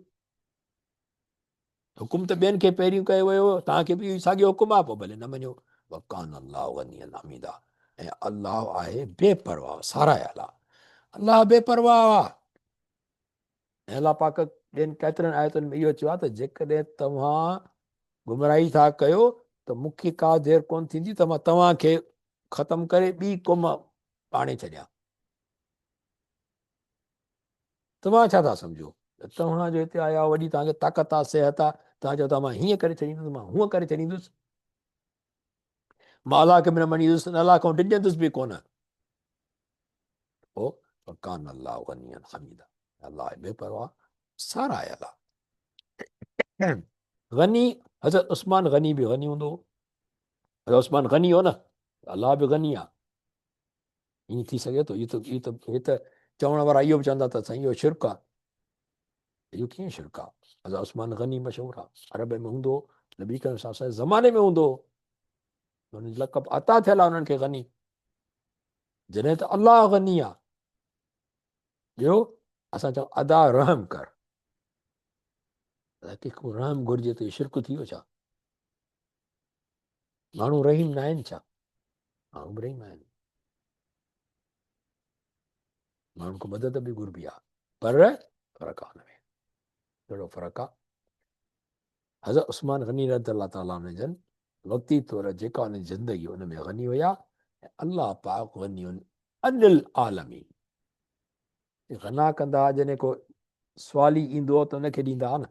حڪم ته ٻين کي پهريون ڪيو ويو هو، توهان کي به اهو ساڳيو حڪم آهي، پوء ڀلي نه مڃو. وڪان الله غنيا حميدا ۽ الله آهي بي پرواهه ساراهيل آهي، الله بي پرواهه آهي. ۽ الله پاڪ ٻين ڪيترن آيتن ۾ اهو چيو آهي ته جيڪڏهن توهان گمراهي ٿا ڪيو ته مون کي ڪا دير ڪونه ٿيندي ته مان توهان کي ختم ڪري ٻي قوم آڻي ڇڏيان. توهان ڇا ٿا سمجهو ته توهان جو هتي آيا آهيو، وڏي توهان کي طاقت آهي، صحت آهي، توهان چئو ٿا مان هيئن ڪري ڇڏيندس، مان هونئن ڪري ڇڏيندس، مان الله کي به نه مڃيندس، الله کان ڊڄندس به ڪونه. پوء وڪان الله غنيا حميدا، الله بي پرواهه ساراهيل آهي. غني حضرت عثمان غني به غني هوندو هو، حضرت عثمان غني هو نه، الله به غني آهي. ائين ٿي سگهي ٿو؟ اهو ته هي ته چوڻ وارا اهو به چوندا ته سائين اهو شرڪ آهي. اهو ڪيئن شرڪ آهي؟ حضرت عثمان غني مشهور آهي، عرب ۾ هوندو هو، نبي ڪريم صلي الله عليه وسلم زماني ۾ هوندو هو، هن جو لقب عطا ٿيل آهي انهن کي غني، جڏهن ته الله غني آهي. ٻيو اسان چئون ادا رحم ڪر، ادا ڪنهن کان رحم گهرجي ته اهو شرڪ ٿي ويو ڇا؟ ماڻهو رحيم نه آهن ڇا؟ ماڻهو به رحيم آهن، ماڻهن کان مدد به گهربي آهي، پر فرق آهي ان ۾ ڪهڙو فرق آهي؟ حضرت عثمان غني رضي الله تعالٰي عنه جن وقتي طور جيڪا ان جي زندگي ان ۾ غني هيا، الله پاڪ غني عن العالمين غنا ڪندا، جڏهن ڪو سوالي ايندو ته ان کي ڏيندا نه.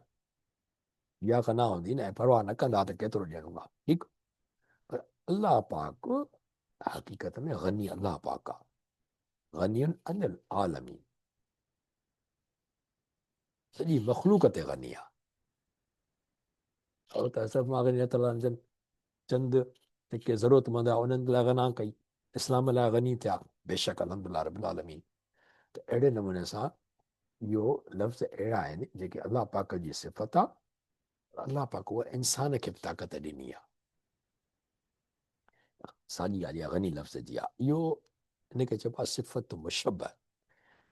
اها غنا هوندي نه ۽ پرواهه نه ڪندا ته ڪيترو ڏيڻو آهي. ٺيڪ، پر الله پاڪ حقيقت ۾ غني الله پاڪ آهي، غني عن العالمين، سڄي مخلوق تي غني آهي. او ته صرف مان غني الله جن چند جيڪي ضرورتمند آهي انهن لاء غنا ڪئي، اسلام لاء غني ٿيا، بيشڪ الحمدلله رب العالمين. ته اهڙي نموني سان اهو لفظ اهڙا آهن جيڪي الله پاڪ جي صفت آ، پر الله پاڪ اها انسان کي به طاقت ڏني آ. ساڳي ڳالهه اها غني لفظ جي آ. اهو ان کي چئبو آ صفت مشبه.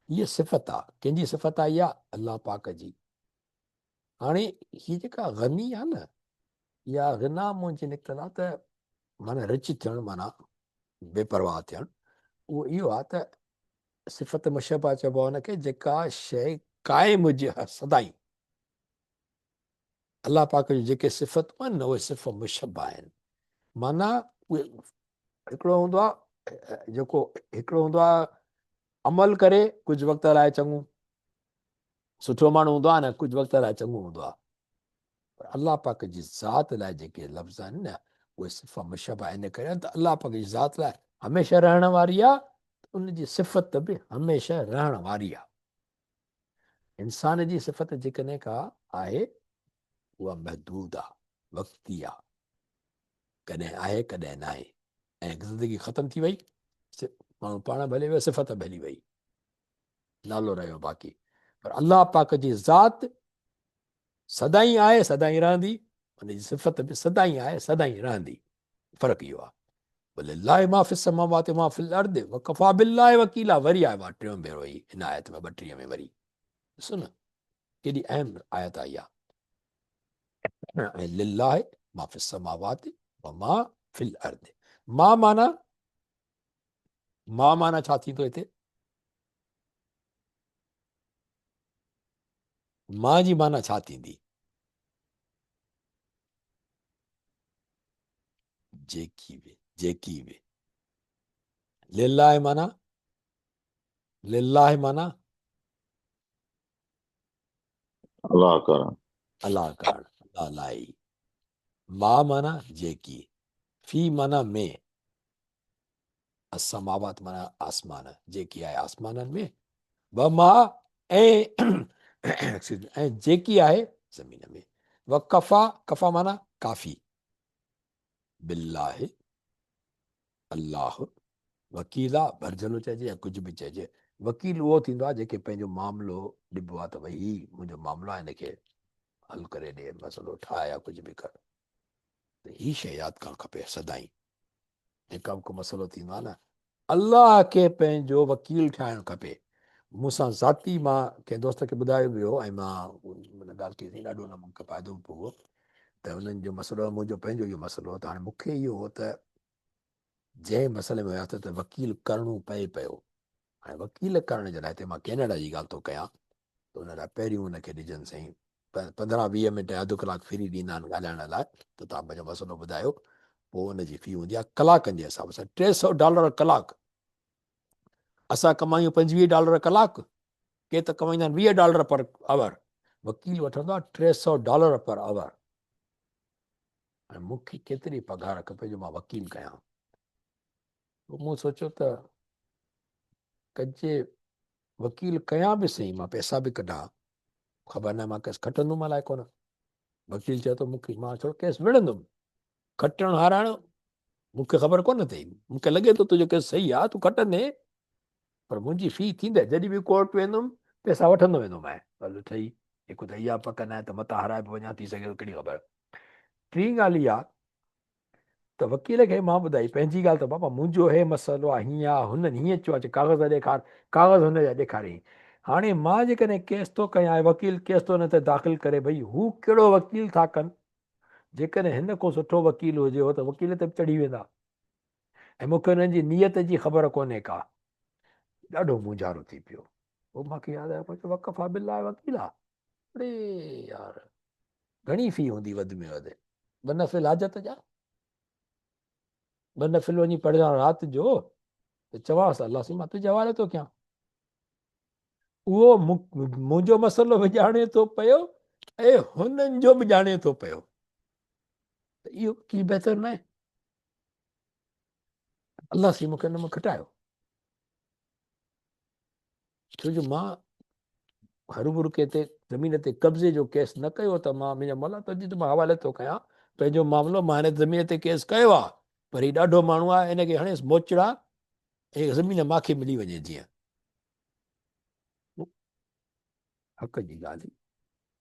هيء صفت آ، ڪنهن جي صفت آ اها؟ الله پاڪ جي. هاڻي هي جيڪا غني آ نه، اها غنا منهنجي نڪتل آ ته معنيٰ رچ ٿيڻ، معنيٰ بي پرواهه ٿيڻ. اهو اهو آ ته صفت مشبه چئبو آهي ان کي جيڪا شيء قائم هجي سدائين. الله پاڪ جون جيڪي صفتون آهن نه اهي صفت مشبه آهن. معنيٰ اهي هڪڙو هوندو آهي جيڪو هڪڙو هوندو آهي عمل ڪري ڪجهه وقت لاء چڱو سٺو ماڻهو هوندو آهي نه ڪجهه وقت لاء چڱو هوندو آهي، پر الله پاڪ جي ذات لاء جيڪي لفظ آهن نه اهي صفت مشبه ان ڪري آهن ته الله پاڪ جي ذات لاء هميشه رهڻ واري آهي، ان جي صفت به هميشه رهڻ واري آهي. انسان جي صفت جيڪڏهن ڪا آهي اها محدود آهي، وقتي آهي، ڪڏهن آهي ڪڏهن ناهي، ۽ زندگي ختم ٿي وئي، ماڻهو پاڻ ڀلي ويو، صفت ڀلي وئي، نالو رهيو باقي. پر الله پاڪ جي ذات سدائين آهي، سدائين رهندي، ان جي صفت به سدائين آهي، سدائين رهندي. فرق اهو آهي. ولله ما في السماوات وما في الارض وڪفا بالله وڪيلا. وري آيو آهي ٽيون ڀيرو هي ان آيت ۾ 32 ۾ وري ڏسو نه ڪيڏي اهم آيت آئي آهي. ۽ لله ما في السماوات وما في الارض. ما معنی، ما معنی ڇا ٿيندو هتي؟ ما جي معنی ڇا ٿيندي؟ جيڪي به، جيڪي به. لله معنی، لله معنی
الله ڪرڻ،
الله ڪرڻ، الله لاء ئي. ما معنی جيڪي، في معنی ۾، السماوات معنی آسمان، جيڪي آهي آسمانن ۾، وما ۽ ۽ جيڪي آهي زمين ۾، وڪفا، ڪفا معنی ڪافي، بالله الله وڪيلا ڀرجهلو چئجي يا ڪجهه به چئجي، وڪيل اهو ٿيندو آهي جيڪي پنهنجو معاملو ڏبو آهي ته ڀئي هي منهنجو معاملو آهي هن کي حل ڪري ڏي، مسئلو ٺاهه يا ڪجهه به ڪر. ته هي شيء ياد ڪرڻ کپي سدائين جيڪا به ڪو مسئلو ٿيندو آهي نه الله کي پنهنجو وڪيل ٺاهڻ کپي. مون سان ذاتي مان ڪنهن دوست کي ٻڌايو به هو ۽ مان ان ڳالهه ڪئي سين، ڏاڍو ان مون کي فائدو به پيو ته انهن جو مسئلو منهنجو پنهنجو اهو مسئلو هو ته هاڻي مون کي اهو هو ته جنهن مسئلي ۾ هياسين ته وڪيل ڪرڻو پئي پيو. هاڻي وڪيل ڪرڻ جي لاء هتي مان ڪينيڊا جي ڳالهه ٿو ڪيان ته ان لاء پهريون ان کي ڏجن سائين 15 20 منٽ يا اڌ ڪلاڪ فري ڏيندا آهن ڳالهائڻ لاء ته توهان پنهنجو مسئلو ٻڌايو، پوء ان جي في هوندي آهي ڪلاڪن جي حساب سان 300 ڊالر ڪلاڪ. اسان ڪمايون 25 ڊالر ڪلاڪ، ڪي ته ڪمائيندا آهن 20 ڊالر پر آور، وڪيل وٺندو آهي 300 ڊالر پر آور. ۽ مون کي ڪيتري پگهار کپي جو مان وڪيل ڪيان؟ پوء مون سوچيو ته ڪجي وڪيل ڪيان به سهي، مان پئسا به ڪڍان، خبر ناهي مان ڪيس کٽندم الائي ڪونه. وڪيل چيو ته مون کي مان ٿورو ڪيس وڙهندم، کٽڻ هارائڻ مون کي خبر ڪونه اٿئي، مون کي لڳي ٿو تنهنجو ڪيس صحيح آهي، تون کٽندين، پر منهنجي في ٿيندي، جڏهن به ڪورٽ ويندم پئسا وٺندو ويندومانء. هلو ٺهي، هڪ ته اها پڪ ناهي ته متان هارائي به وڃان، ٿي سگهي ٿو ڪهڙي خبر. ٽين ڳالهه اها ته وڪيل کي مان ٻڌائي پنهنجي ڳالهه ته بابا منهنجو هي مسئلو آهي، هيئن آهي، هنن هيئن چيو آهي، چي ڪاغذ ڏيکار، ڪاغذ هن جا ڏيکاريائين. هاڻي مان جيڪڏهن ڪيس ٿو ڪيان ۽ وڪيل ڪيس ٿو هن تي داخل ڪري، ڀئي هو ڪهڙو وڪيل ٿا ڪن، جيڪڏهن هن ڪو سٺو وڪيل هجي هو ته وڪيل تي به چڙهي ويندا ۽ مون کي انهن جي نيت جي خبر ڪونهي ڪا. ڏاڍو مونجهارو ٿي پيو. پوء مان کي ياد آيو، مان چيو وڪفا بالله وڪيلا، اڙي يار گهڻي في هوندي وڌ ۾ وڌ ٻه نفل حاجت جا، ٻه نفل وڃي پڙهجان رات جو ته چوانس الله سائين مان تنهنجي حوالي ٿو ڪيان. اهو منهنجو مسئلو به ڄاڻي ٿو پيو ۽ هنن جو به ڄاڻي ٿو پيو ته اهو وڪيل بهتر ناهي. الله سائين مون کي ان مان کٽايو، ڇو جو مان هروڀرو ڪنهن تي زمين تي قبضي جو ڪيس نه ڪيو ته مان منهنجا مولا تنهنجي ته مان حوالي ٿو ڪيان پنهنجو معاملو، مان هن زمين تي ڪيس ڪيو آهي پر هي ڏاڍو ماڻهو آهي، هن کي هڻيس موچڙا ۽ زمين مان کي ملي وڃي جيئن حق جي ڳالهه.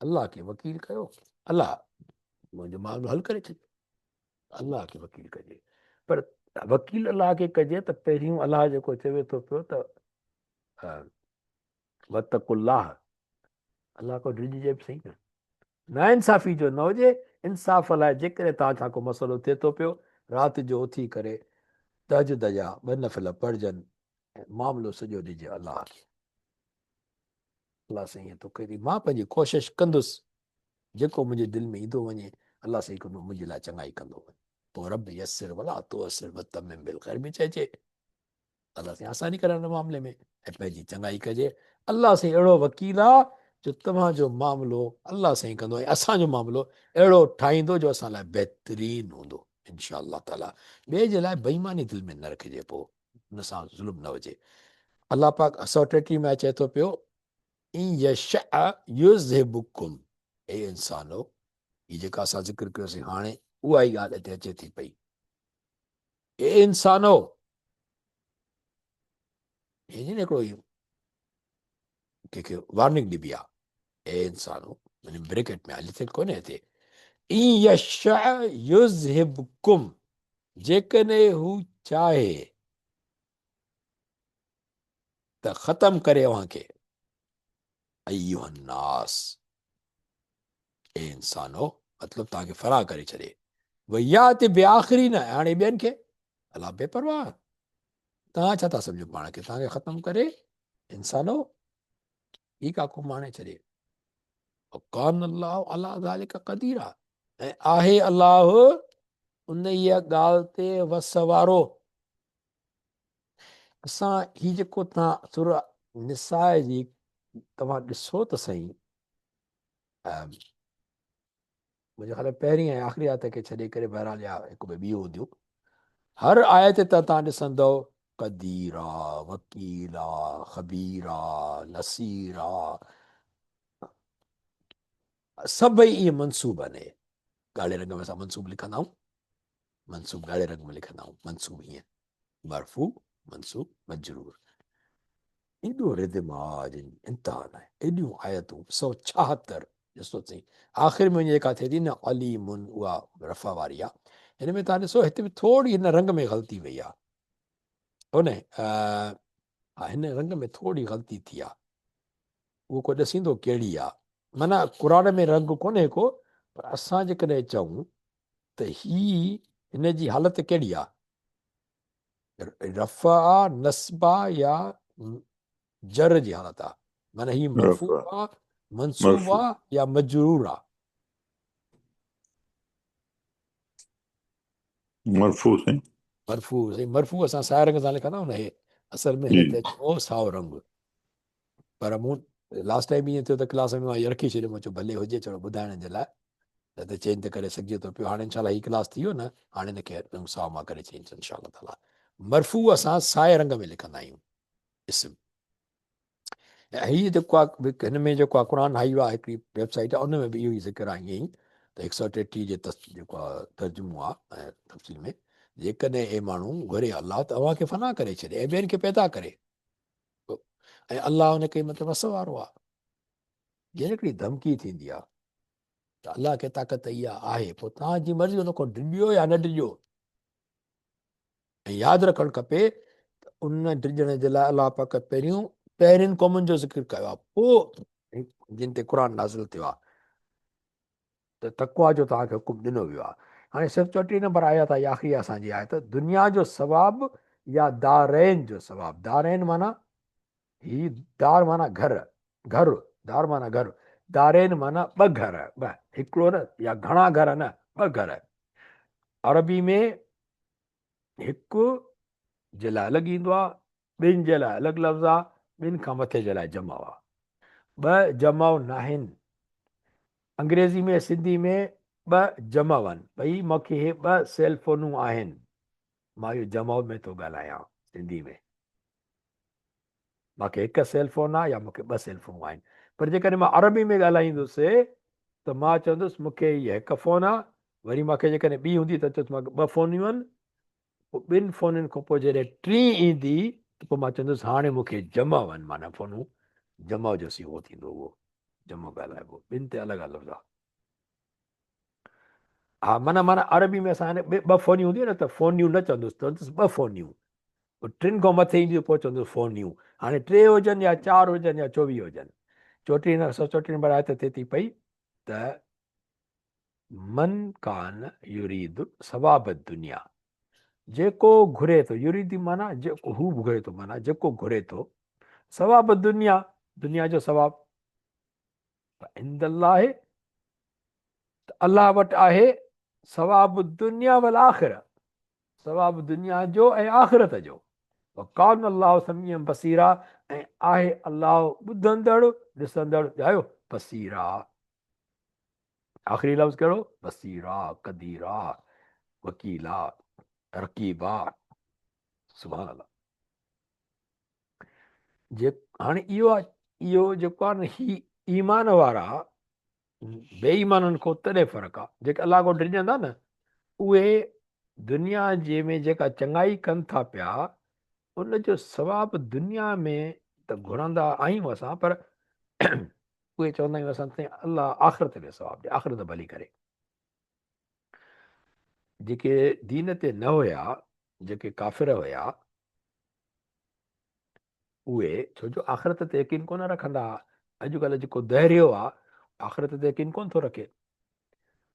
الله کي وڪيل ڪيو، الله منهنجو معاملو حل ڪري ڇڏيو. الله کي وڪيل ڪجي، پر وڪيل الله کي ڪجي ته پهريون الله جيڪو چوي ٿو پيو ته وتق الله، الله کان ڊڄجي به صحيح نه، نا انصافي جو نه هجي. انصاف لاء جيڪڏهن توهان سان ڪو مسئلو ٿئي ٿو پيو، رات جو اٿي ڪري تهجد جا ٻه نفل پڙهجن ۽ معاملو سڄو ڏجي الله کي. الله سائين ائين ٿو ڪري، مان پنهنجي ڪوشش ڪندس، جيڪو منهنجي دل ۾ ايندو وڃي الله سائين ڪندو، منهنجي لاء چڱائي ڪندو وڃي. پوء رب يسر ولا تعسر وتمم بالخير به چئجي. الله سائين آساني ڪري ان معاملي ۾ ۽ پنهنجي چڱائي ڪجي. الله سائين اهڙو وڪيل آ جو توهان جو معاملو الله سائين ڪندو ۽ اسان جو معاملو اهڙو ٺاهيندو جو اسان لاء بهترين هوندو انشاء الله تعالي. ٻئي جي لاء بيماني دل ۾ نه رکجي، پوء ان سان ظلم نه هجي. الله پاڪ 133 ۾ چئي ٿو پيو ان يشاء يذهبڪم، اي انسانو، هي جيڪا اسان ذڪر ڪيوسين هاڻي اها ئي ڳالهه هتي اچي ٿي پئي. اي انسانو، هي جن هڪڙو ڪنهن کي وارننگ ڏبي آ، اي انسانو يعني بريڪيٽ ۾ لکيل ڪونهي هتي، ان يشاء يذهبڪم، جيڪڏهن هو چاهي ته ختم ڪري اوهان کي. ايها الناس، اي انسانو، مطلب توهان کي فنا ڪري ڇڏي. ويات بآخرين، ۽ هاڻي ٻين کي. الله بي پرواهه، توهان ڇا ٿا سمجهو پاڻ کي، توهان کي ختم ڪري انسانو هي ڪا قوم آڻي ڇڏي. وڪان الله علي ذلڪ قديرا، ۽ آهي الله انهيء ڳالهه تي وس وارو. اسان هي جيڪو توهان سورة نساء جي توهان ڏسو ته سهي، منهنجي خيال ۾ پهرين ۽ آخري آيت کي ڇڏي ڪري بهرحال يا هڪ ٻه ٻيون هونديون، هر آيت تي توهان ڏسندؤ قديرا، وڪيلا، خبيرا، نصيرا، سڀئي اهي منصوب آهن. اهي ڳاڙهي رنگ ۾ اسان منصوب لکندا آهيون، منصوب ڳاڙهي رنگ ۾ لکندا آهيون، منصوب هيئن مرفوع، منصوب، مجرور. ايڏو ردم آ جن جي انتها ناهي. ايڏيون آيتون 176 ڏسو سائين، آخر ۾ وڃي جيڪا ٿئي ٿي نه عليم، اها رفع واري آ. هن ۾ توهان ڏسو هتي به ٿوري هن رنگ ۾ غلطي وئي آ، ڪونهي؟ ها، هن رنگ ۾ ٿوري غلطي ٿي آ، اهو ڪو ڏسيندو ڪهڙي آ. معنيٰ قرآن ۾ رنگ ڪونهي ڪو، پر اسان جيڪڏهن چئون ته هي هن جي حالت ڪهڙي آ، رفع آ، نصب آ يا جر جي حالت آ، معنيٰ هي مرفوع آ، منصوب آ يا مجرور آ؟
مرفوع سائين.
مرفوع سائين، مرفوع اسان سائي رنگ سان لکندا آهيون نه، هي اصل ۾ هن تي اچي سائو رنگ، پر مون لاسٽ ٽائيم ائين ٿيو ته ڪلاس ۾ مان رکي ڇڏيو، مان چيو ڀلي هجي، چلو ٻڌائڻ جي لاء نه ته چينج ته ڪري سگهجي ٿو پيو. هاڻي انشاء الله هي ڪلاس ٿي ويو نه، هاڻي هن کي رنگ سائو مان ڪري ڇڏيندس انشاء الله تعالي. مرفوع اسان سائي رنگ ۾ لکندا آهيون اسم. هي جيڪو آهي هن ۾ جيڪو آهي قرآن هائي آهي هڪڙي ويب سائيٽ آهي، ان ۾ به اهو ئي ذڪر آهي ائين ئي ته 133 جي جيڪو آهي ترجمو آهي ۽ تفصيل ۾ جيڪڏهن اي ماڻهو گهري الله ته اوهان کي فنا ڪري ڇڏي ۽ ٻين کي پيدا ڪري، ۽ الله ان کي مطلب وس وارو آهي. جنهن هڪڙي ڌمڪي ٿيندي آهي ته الله کي طاقت اها آهي، پوء توهان جي مرضي ان کان ڊڄو يا نه ڊڄو. ۽ ياد رکڻ کپي ته ان ڊڄڻ جي لاء الله پاڪ پهريون پهرين قومن جو ذڪر ڪيو آهي، پوء جن تي قرآن نازل ٿيو آهي ته تقويٰ جو توهان کي حڪم ڏنو ويو آهي. هاڻي صرف 34 نمبر آيت آهي، آخري اسان جي آيت، دنيا جو ثواب يا دارين جو ثواب. دارين معنيٰ هي دار معنيٰ گهر، گهر، دار معنيٰ گهر، دارين معنيٰ ٻه گهر، ٻه، هڪڙو نه يا گهڻا گهر نه، ٻه گهر. عربي ۾ هڪ جي لاء الڳ ايندو آهي، ٻن جي لاء الڳ لفظ آهي، ٻن کان مٿي جي لاء جمع آهي. ٻه جمع ناهن. انگريزي ۾ سنڌي ۾ ٻه جمع آهن. ڀئي مون کي هي ٻه سيل فونون آهن. مان اهو جمع ۾ ٿو ڳالهايان سنڌي ۾. مان کي هڪ سيل فون آهي يا مون کي ٻه سيل فونون آهن. پر جيڪڏهن مان عربي ۾ ڳالهائيندس ته مان چوندس مون کي هيء هڪ فون آهي. وري مان کي جيڪڏهن ٻي هوندي ته چوندس مان کي ٻه فونيون آهن. پوء ٻن فونن کان پوء جڏهن ٽين ايندي ته پوء مان چوندس هاڻي مون کي جمع آهن معنيٰ فونون جمع جو صيغو ٿيندو اهو جمع ڳالهائبو ٻن تي الڳ الڳ لفظ آ ها معنيٰ معنيٰ عربي ۾ اسان ٻه فونيون هونديون نه ته فونيون نه چوندس چوندس ٻه فونيون پوء ٽن کان مٿي اينديون پوء چوندس فونيون هاڻي ٽي هجن يا چار هجن يا 24 هجن 34 سو 34 نمبر آيت ٿئي ٿي پئي ته من ڪان يريد ثواب الدنيا جيڪو گهري ٿو يريد معنيٰ جيڪو هو به گهري ٿو معنيٰ جيڪو گهري ٿو ثواب الدنيا دنيا جو ثواب عند الله ته الله وٽ آهي ثواب الدنيا والآخرة ثواب دنيا جو ۽ آخرت جو وڪان الله سميعا بصيرا ۽ آهي الله ٻڌندڙ ڏسندڙ ڄايو بصيرا آخري لفظ ڪهڙو؟ بصيرا، قديرا، وڪيلا، رقيبا. سبحان الله. جي هاڻي اهو اهو جيڪو آهي نه هي ايمان وارا بي ايمانن کان تڏهن فرق آهي جيڪي الله کان ڊڄندا نه اهي دنيا جي ۾ جيڪا چڱائي ڪن ٿا پيا ان جو ثواب دنيا ۾ ته گهرندا آهيون اسان پر اهي چوندا آهيون اسان سائين الله آخرت ۾ ثواب ڏي آخرت ڀلي ڪري. جيڪي دين تي نه هيا جيڪي ڪافر هيا اهي ڇو جو آخرت تي يقين ڪونه رکندا هئا. اڄڪلهه جيڪو دهريو آ آخرت تي يقين ڪونه ٿو رکي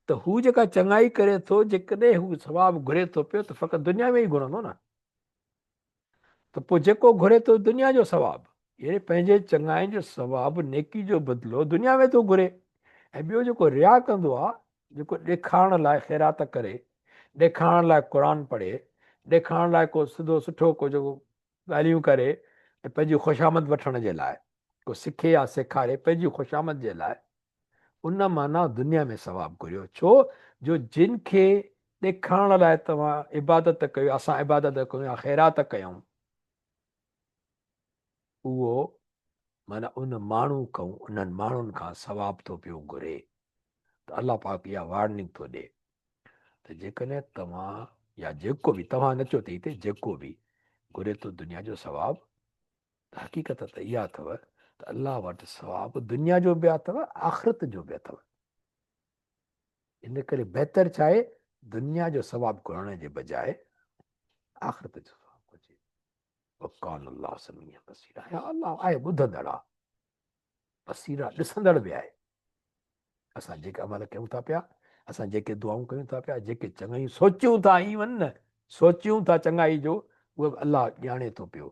ته هو جيڪا چڱائي ڪري ٿو جيڪڏهن هو ثواب گهري ٿو پيو ته فقط دنيا ۾ ئي گهرندو نه. ته پوء جيڪو گهري ٿو دنيا جو ثواب، يعني پنهنجي چڱائين جو ثواب، نيڪي جو بدلو دنيا ۾ ٿو گهري ۽ ٻيو جيڪو رياء ڪندو آهي، جيڪو ڏيکارڻ لاء خيرات ڪري، ڏيکارڻ لاء قرآن پڙهي، ڏيکارڻ لاء ڪو سڌو سٺو ڪو جيڪو ڳالهيون ڪري ۽ پنهنجي خوشامد وٺڻ جي لاء ڪو سکي يا سيکاري پنهنجي خوشامد جي لاء ان معنيٰ دنيا ۾ ثواب گهريو، ڇو جو جن کي ڏيکارڻ لاء توهان عبادت ڪيو، اسان عبادت ڪيون يا خيرات ڪيون، اهو معنيٰ ان ماڻهو کان، انهن ماڻهن کان ثواب ٿو پيو گهري ته الله پاڪ اها وارننگ ٿو ڏي ته جيڪڏهن توهان يا جيڪو به، توهان نه چئو ته هتي جيڪو به گهري ٿو دنيا جو ثواب، ته حقيقت ته اها اٿو ته الله وٽ ثواب دنيا جو به اٿو آخرت جو به اٿو. ان ڪري بهتر ڇا آهي دنيا جو ثواب گهرڻ جي بجاء آخرت جو ثواب گهرجي. وڪان الله سميع بصيرا يا الله آهي ٻڌندڙ آ بصيرا ڏسندڙ به آهي. اسان جيڪي عمل ڪيون ٿا پيا اسان جيڪي دعائون ڪيون ٿا پيا جيڪي چڱايون سوچيون ٿا ايون نه سوچيون ٿا چڱائي جو اهي به الله ڄاڻي ٿو پيو.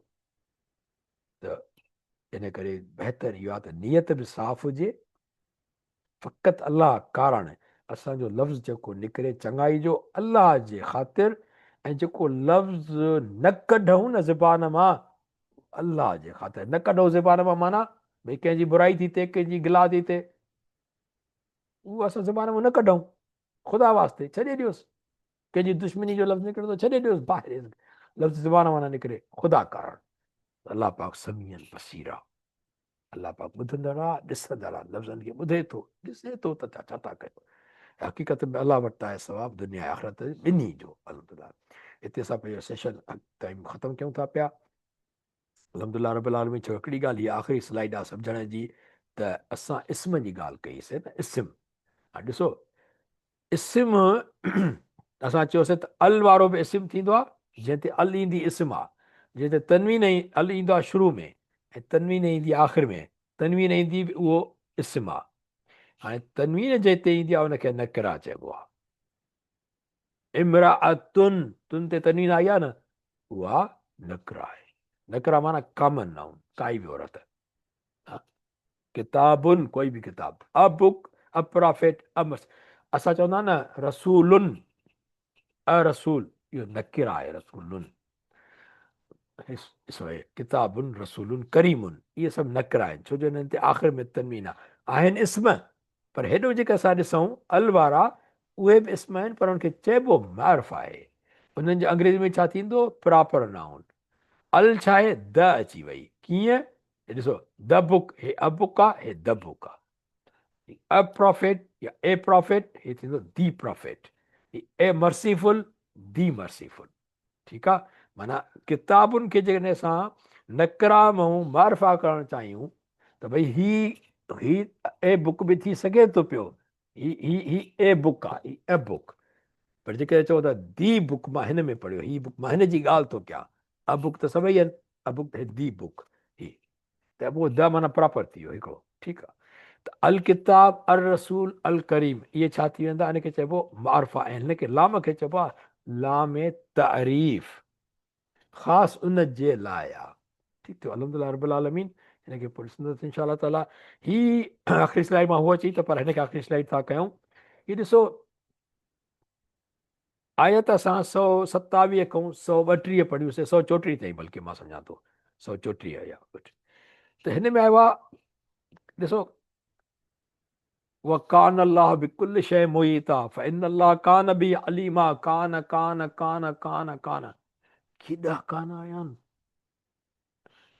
ته ان ڪري بهتر اهو آهي ته نيت به صاف هجي فقط الله ڪارڻ اسان جو لفظ جيڪو نڪري چڱائي جو الله جي خاطر ۽ جيڪو لفظ نه ڪڍون نه زبان مان الله جي خاطر نه ڪڍون زبان مان معنيٰ ڀئي ڪنهن جي برائي ٿي ٿئي ڪنهن جي گلا ٿي ٿئي اهو اسان زبان مان نه ڪڍون خدا واسطي ڇڏي ڏيوس ڪنهن جي دشمني جو لفظ نڪري ٿو ڇڏي ڏيوس باهر لفظ زبان مان نه نڪري خدا ڪارڻ الله پاڪ سميع بصير آ الله پاڪ ٻڌندڙ آ ڏسندڙ آ لفظن کي ٻڌي ٿو ڏسي ٿو ته ڇا ٿا ڪيو حقيقت ۾ الله وٽ آهي ثواب دنيا ۽ آخرت ٻنهي جو الحمدلله هتي اسان پنهنجو سيشن ٽائيم ختم ڪيون ٿا پيا الحمدلله رب العالمين ڇو هڪڙي ڳالهه هي آخري سلائيڊ آ سمجهڻ جي ته اسان اسم جي ڳالهه ڪئي سي نه اسم ها ڏسو اسم اسان چيوسي ته ال وارو به اسم ٿيندو آ جنهن تي ال ايندي اسم آ جنهن تي تنوين ال ايندو آ شروع ۾ ۽ تنوين ايندي آخر ۾ تنوين ايندي به اهو اسم آ هاڻي تنوين جنهن تي ايندي آ ان کي نڪره چئبو آ امرأتن تن تي تنوين آئي آ نه اها نڪره آهي نڪره معنيٰ ڪامن نائون ڪائي به عورت ڪتاب ڪوئي به ڪتاب ا بڪ ا پرافيٽ ا مس اسان چوندا نه رسولن ا رسول اهو نڪره آهي رسولن ڪتاب رسول ڪريم اهي سڀ نڪره آهن ڇو جو انهن تي آخر ۾ تنوين آهن اسم پر هيڏو جيڪي اسان ڏسون ال وارا اهي به اسم آهن پر ان کي چئبو معرفه آهي. انهن جو انگريزي ۾ ڇا ٿيندو؟ Proper noun. ال ڇا آهي؟ د اچي وئي. ڪيئن؟ هي ڏسو the book he a book آ هي the book آ. هي ا پرافيٽ يا اي پرافيٽ هي ٿيندو the prophet. He A مرسيفل the merciful. ٺيڪ آ معنيٰ ڪتابن کي جيڪڏهن اسان نڪرا مئون معرفه ڪرڻ چاهيون ته ڀئي هي هي اي بڪ به ٿي سگهي ٿو پيو هي هي هي اي بڪ آ هي اي بڪ پر جيڪڏهن چئو ته the book مان هن ۾ پڙهيو هي بڪ مان هن جي ڳالهه ٿو ڪيان ا بڪ ته سڀئي آهن a book he the book هي ته پوء د معنيٰ پراپر ٿي ويو هڪڙو ٺيڪ آ ته الڪتاب الرسول الڪريم اهي ڇا ٿي ويندا ان کي چئبو معرفه ۽ هن کي لام کي چئبو آ لام تعريف خاص ان جي لاء آ ٺيڪ ٿيو الحمدلله رب العالمين هن کي پوء ڏسندس انشاء الله تعالي هي آخري سلائيڊ مان هو اچي ته پر هن کي آخري سلائيڊ ٿا ڪيون هي ڏسو آيت اسان 127 کان 132 پڙهيون سي 134 تائين بلڪه مان سمجهان ٿو 134 يا ڪجهه ته هن ۾ آيو آهي ڏسو وڪان الله بكل شيء محيطا فان الله كان به عليما ڪان ڪان ڪان ڪان ڪان ڪيڏا ڪان آيا آهن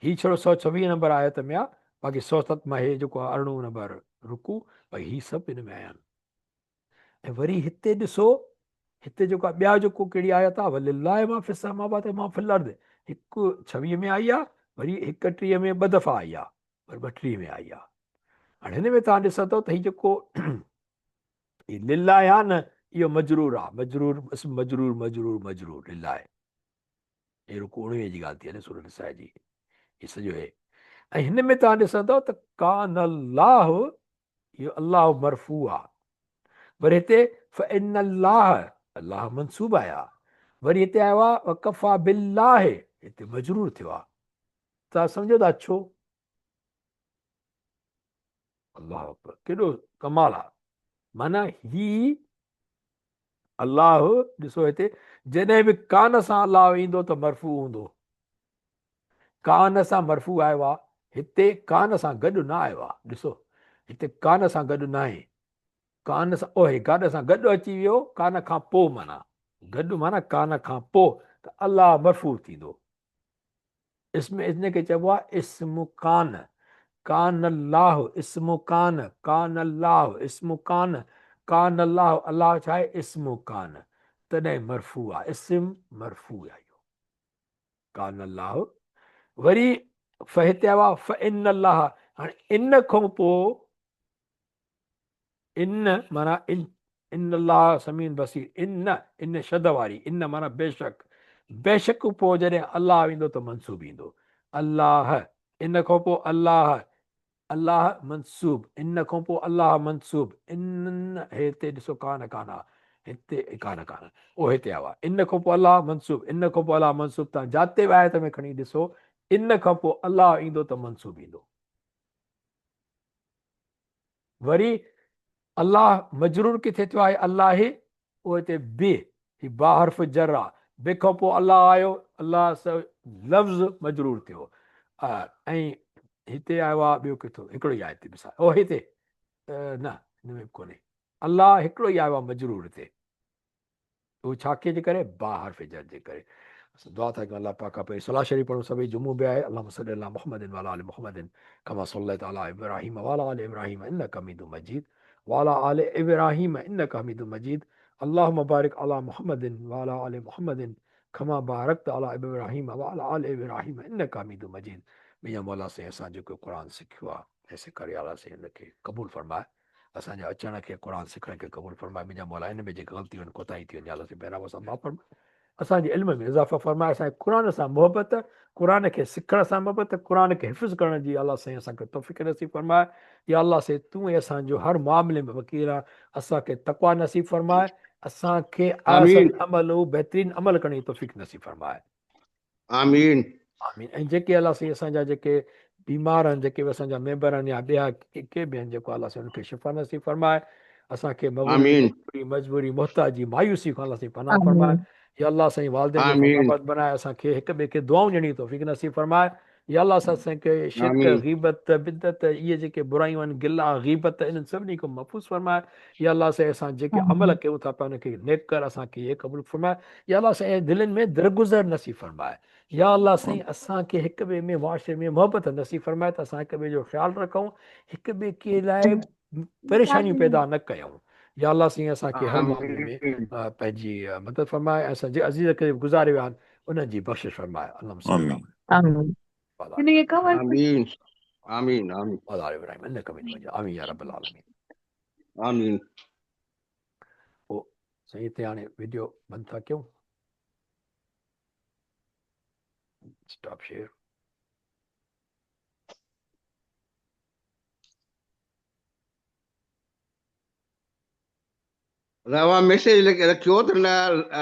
هي ڇڙو 126 نمبر آيت ۾ آ باقي 107 مان هي جيڪو 18 نمبر رڪوع باقي هي سڀ هن ۾ آيا آهن ۽ وري هتي ڏسو هتي جيڪو ٻيا جيڪو ڪهڙي آيت آ ولله ما في السماوات ما في الارض هڪ 26 ۾ آئي آ وري 31 ۾ ٻه دفعا آئي آ وري 32 ۾ آئي آ هاڻي هن ۾ توهان ڏسندو ته هي جيڪو هي لله آ نه اهو مجرور آ مجرور اسم مجرور مجرور مجرور لله هي رڪوع 19 جي ڳالهه ٿي هلي سورة نساء جي هي سڄو هي ۽ هن ۾ توهان ڏسندو ته ڪان الله اهو الله مرفوع آ. وري هتي فإن الله الله منصوب آيا. وري هتي آيو آ وڪفا بالله هتي مجرور ٿيو آ. توهان سمجهو ٿا ڇو؟ الله اڪبر ڪيڏو ڪمال آ. معنيٰ هي الله ڏسو هتي جڏهن به ڪان سان الله ايندو ته مرفوع هوندو. ڪان سان مرفوع آيو آ، هتي ڪان سان گڏ نه آيو آ، ڏسو هتي ڪان سان گڏ ناهي، ڪان سان اوهي گاڏ سان گڏ اچي ويو، ڪان کان پو معنيٰ گڏ معنيٰ ڪان کان پو ته الله مرفوع ٿيندو. اسم ان کي چئبو آ اسم ڪان، ڪان الله اسم ڪان، ڪان الله اسم ڪان، ڪان الله الله ڇا آهي اسم ڪان، تڏهن مرفوع آ، اسم مرفوع آ اهو. ڪان الله وري فهتي آيو آهي فان الله هاڻي ان کان پوء ان معنيٰ ان ان الله سميع بصير ان ان شد واري ان معنيٰ بيشڪ بيشڪ پوء جڏهن الله ايندو ته منصوب ايندو الله ان کان پوء الله الله منصوب ان کان پوء الله منصوب ان هتي ڏسو ڪان ڪان آ هتي ڪان ڪان او هتي آيو آ ان کان پوء الله منصوب ان کان پوء الله منصوب تان جاتي به آيت ۾ کڻي ڏسو ان کان پوء الله ايندو ته منصوب ايندو وري الله مجرور ڪٿي ٿيو آهي الله هي اهو هتي به هي با حرف جر آ به کان پوء الله آيو الله لفظ مجرور ٿيو ۽ هتي آيو آ ٻيو ڪٿو هڪڙو ئي آهي هتي مثال او هتي نه هن ۾ به ڪونهي الله هڪڙو ئي آيو آ مجرور هتي اهو ڇا ڪي جي ڪري با حرف جر جي ڪري اسان دعا ٿا ڪيون الله پاڪ کان پهرين صلاه شريف پڙهون سڀئي جمعو به آهي اللهم صل علي محمد وعلي آل محمد کما صليت علي ابراهيم وعلي آل ابراهيم انك حميد مجيد وعلي آل ابراهيم انك حميد مجيد اللهم بارك علي محمد وعلي آل محمد کما بارڪت علي ابراهيم وعلي آل ابراهيم انك حميد مجيد منهنجا مولا سائين اسان جيڪو قرآن سکيو آهي ۽ سيکاريو الله سائين ان کي قبول فرمائي اسان جي اچڻ کي قرآن سکڻ کي قبول فرمائي منهنجا مولا ان ۾ جيڪي غلطيون آهن ڪوتاهيون ٿيون آهن يا الله سائين بهرحال اسان معاف فرمائي اسان جي علم ۾ اضافو فرمائي اسان کي قرآن سان محبت قرآن کي سکڻ سان محبت قرآن کي حفظ ڪرڻ جي الله سائين اسان کي توفيق نصيب فرمائي يا الله سائين تون ئي اسان جو هر معاملي ۾ وڪيل آهين اسان کي تقويٰ نصيب فرمائي اسان کي احسن عمل بهترين عمل ڪرڻ جي توفيق نصيب فرمائي
آمين.
آمين ۽ جيڪي الله سائين اسان جا جيڪي بيمار آهن جيڪي به اسان جا ميمبر آهن يا ٻيا ڪي به آهن جيڪو الله سائين انهن کي شفا نصيب فرمائي اسان کي مغروري مجبوري محتاجي مايوسي کان الله سائين پناهه فرمائي يا الله سائين والدين جو فرمانبردار بنائي اسان کي هڪ ٻئي کي دعائون ڏيڻ جي توفيق نصيب فرمائي. يا الله اسان سان کي شرڪ،
آمين.
غيبت، بدعت اهي جيڪي برايون آهن، گلا، غيبت انهن سڀني کان محفوظ فرماء. يا الله سائين اسان جيڪي عمل ڪيون ٿا پيا ان کي نيڪ ڪر، اسان کي اهي قبول فرماء. يا الله سائين دلين ۾ درگذر نصيب فرماء. يا الله سائين اسان کي هڪ ٻئي ۾ معاشري ۾ محبت نصيب فرماء ته اسان هڪ ٻئي جو خيال رکون، هڪ ٻئي کي لاء پريشانيون پيدا نه ڪيون. يا الله سائين اسان کي هر معاملي ۾ پنهنجي مدد فرماء ۽ اسان جي عزيز کي گذاري ويا آهن انهن جي بخشش فرماء. اللهم صل
آمين.
آمين.
آمين آمين آمين
وعلى آل ابراهيم انك حميد مجيد. آمين يا رب العالمين.
آمين.
پوء سائين هتي هاڻي ويڊيو بند ٿا ڪيون. Stop share.
اوهان ميسيج رکيو ته نه.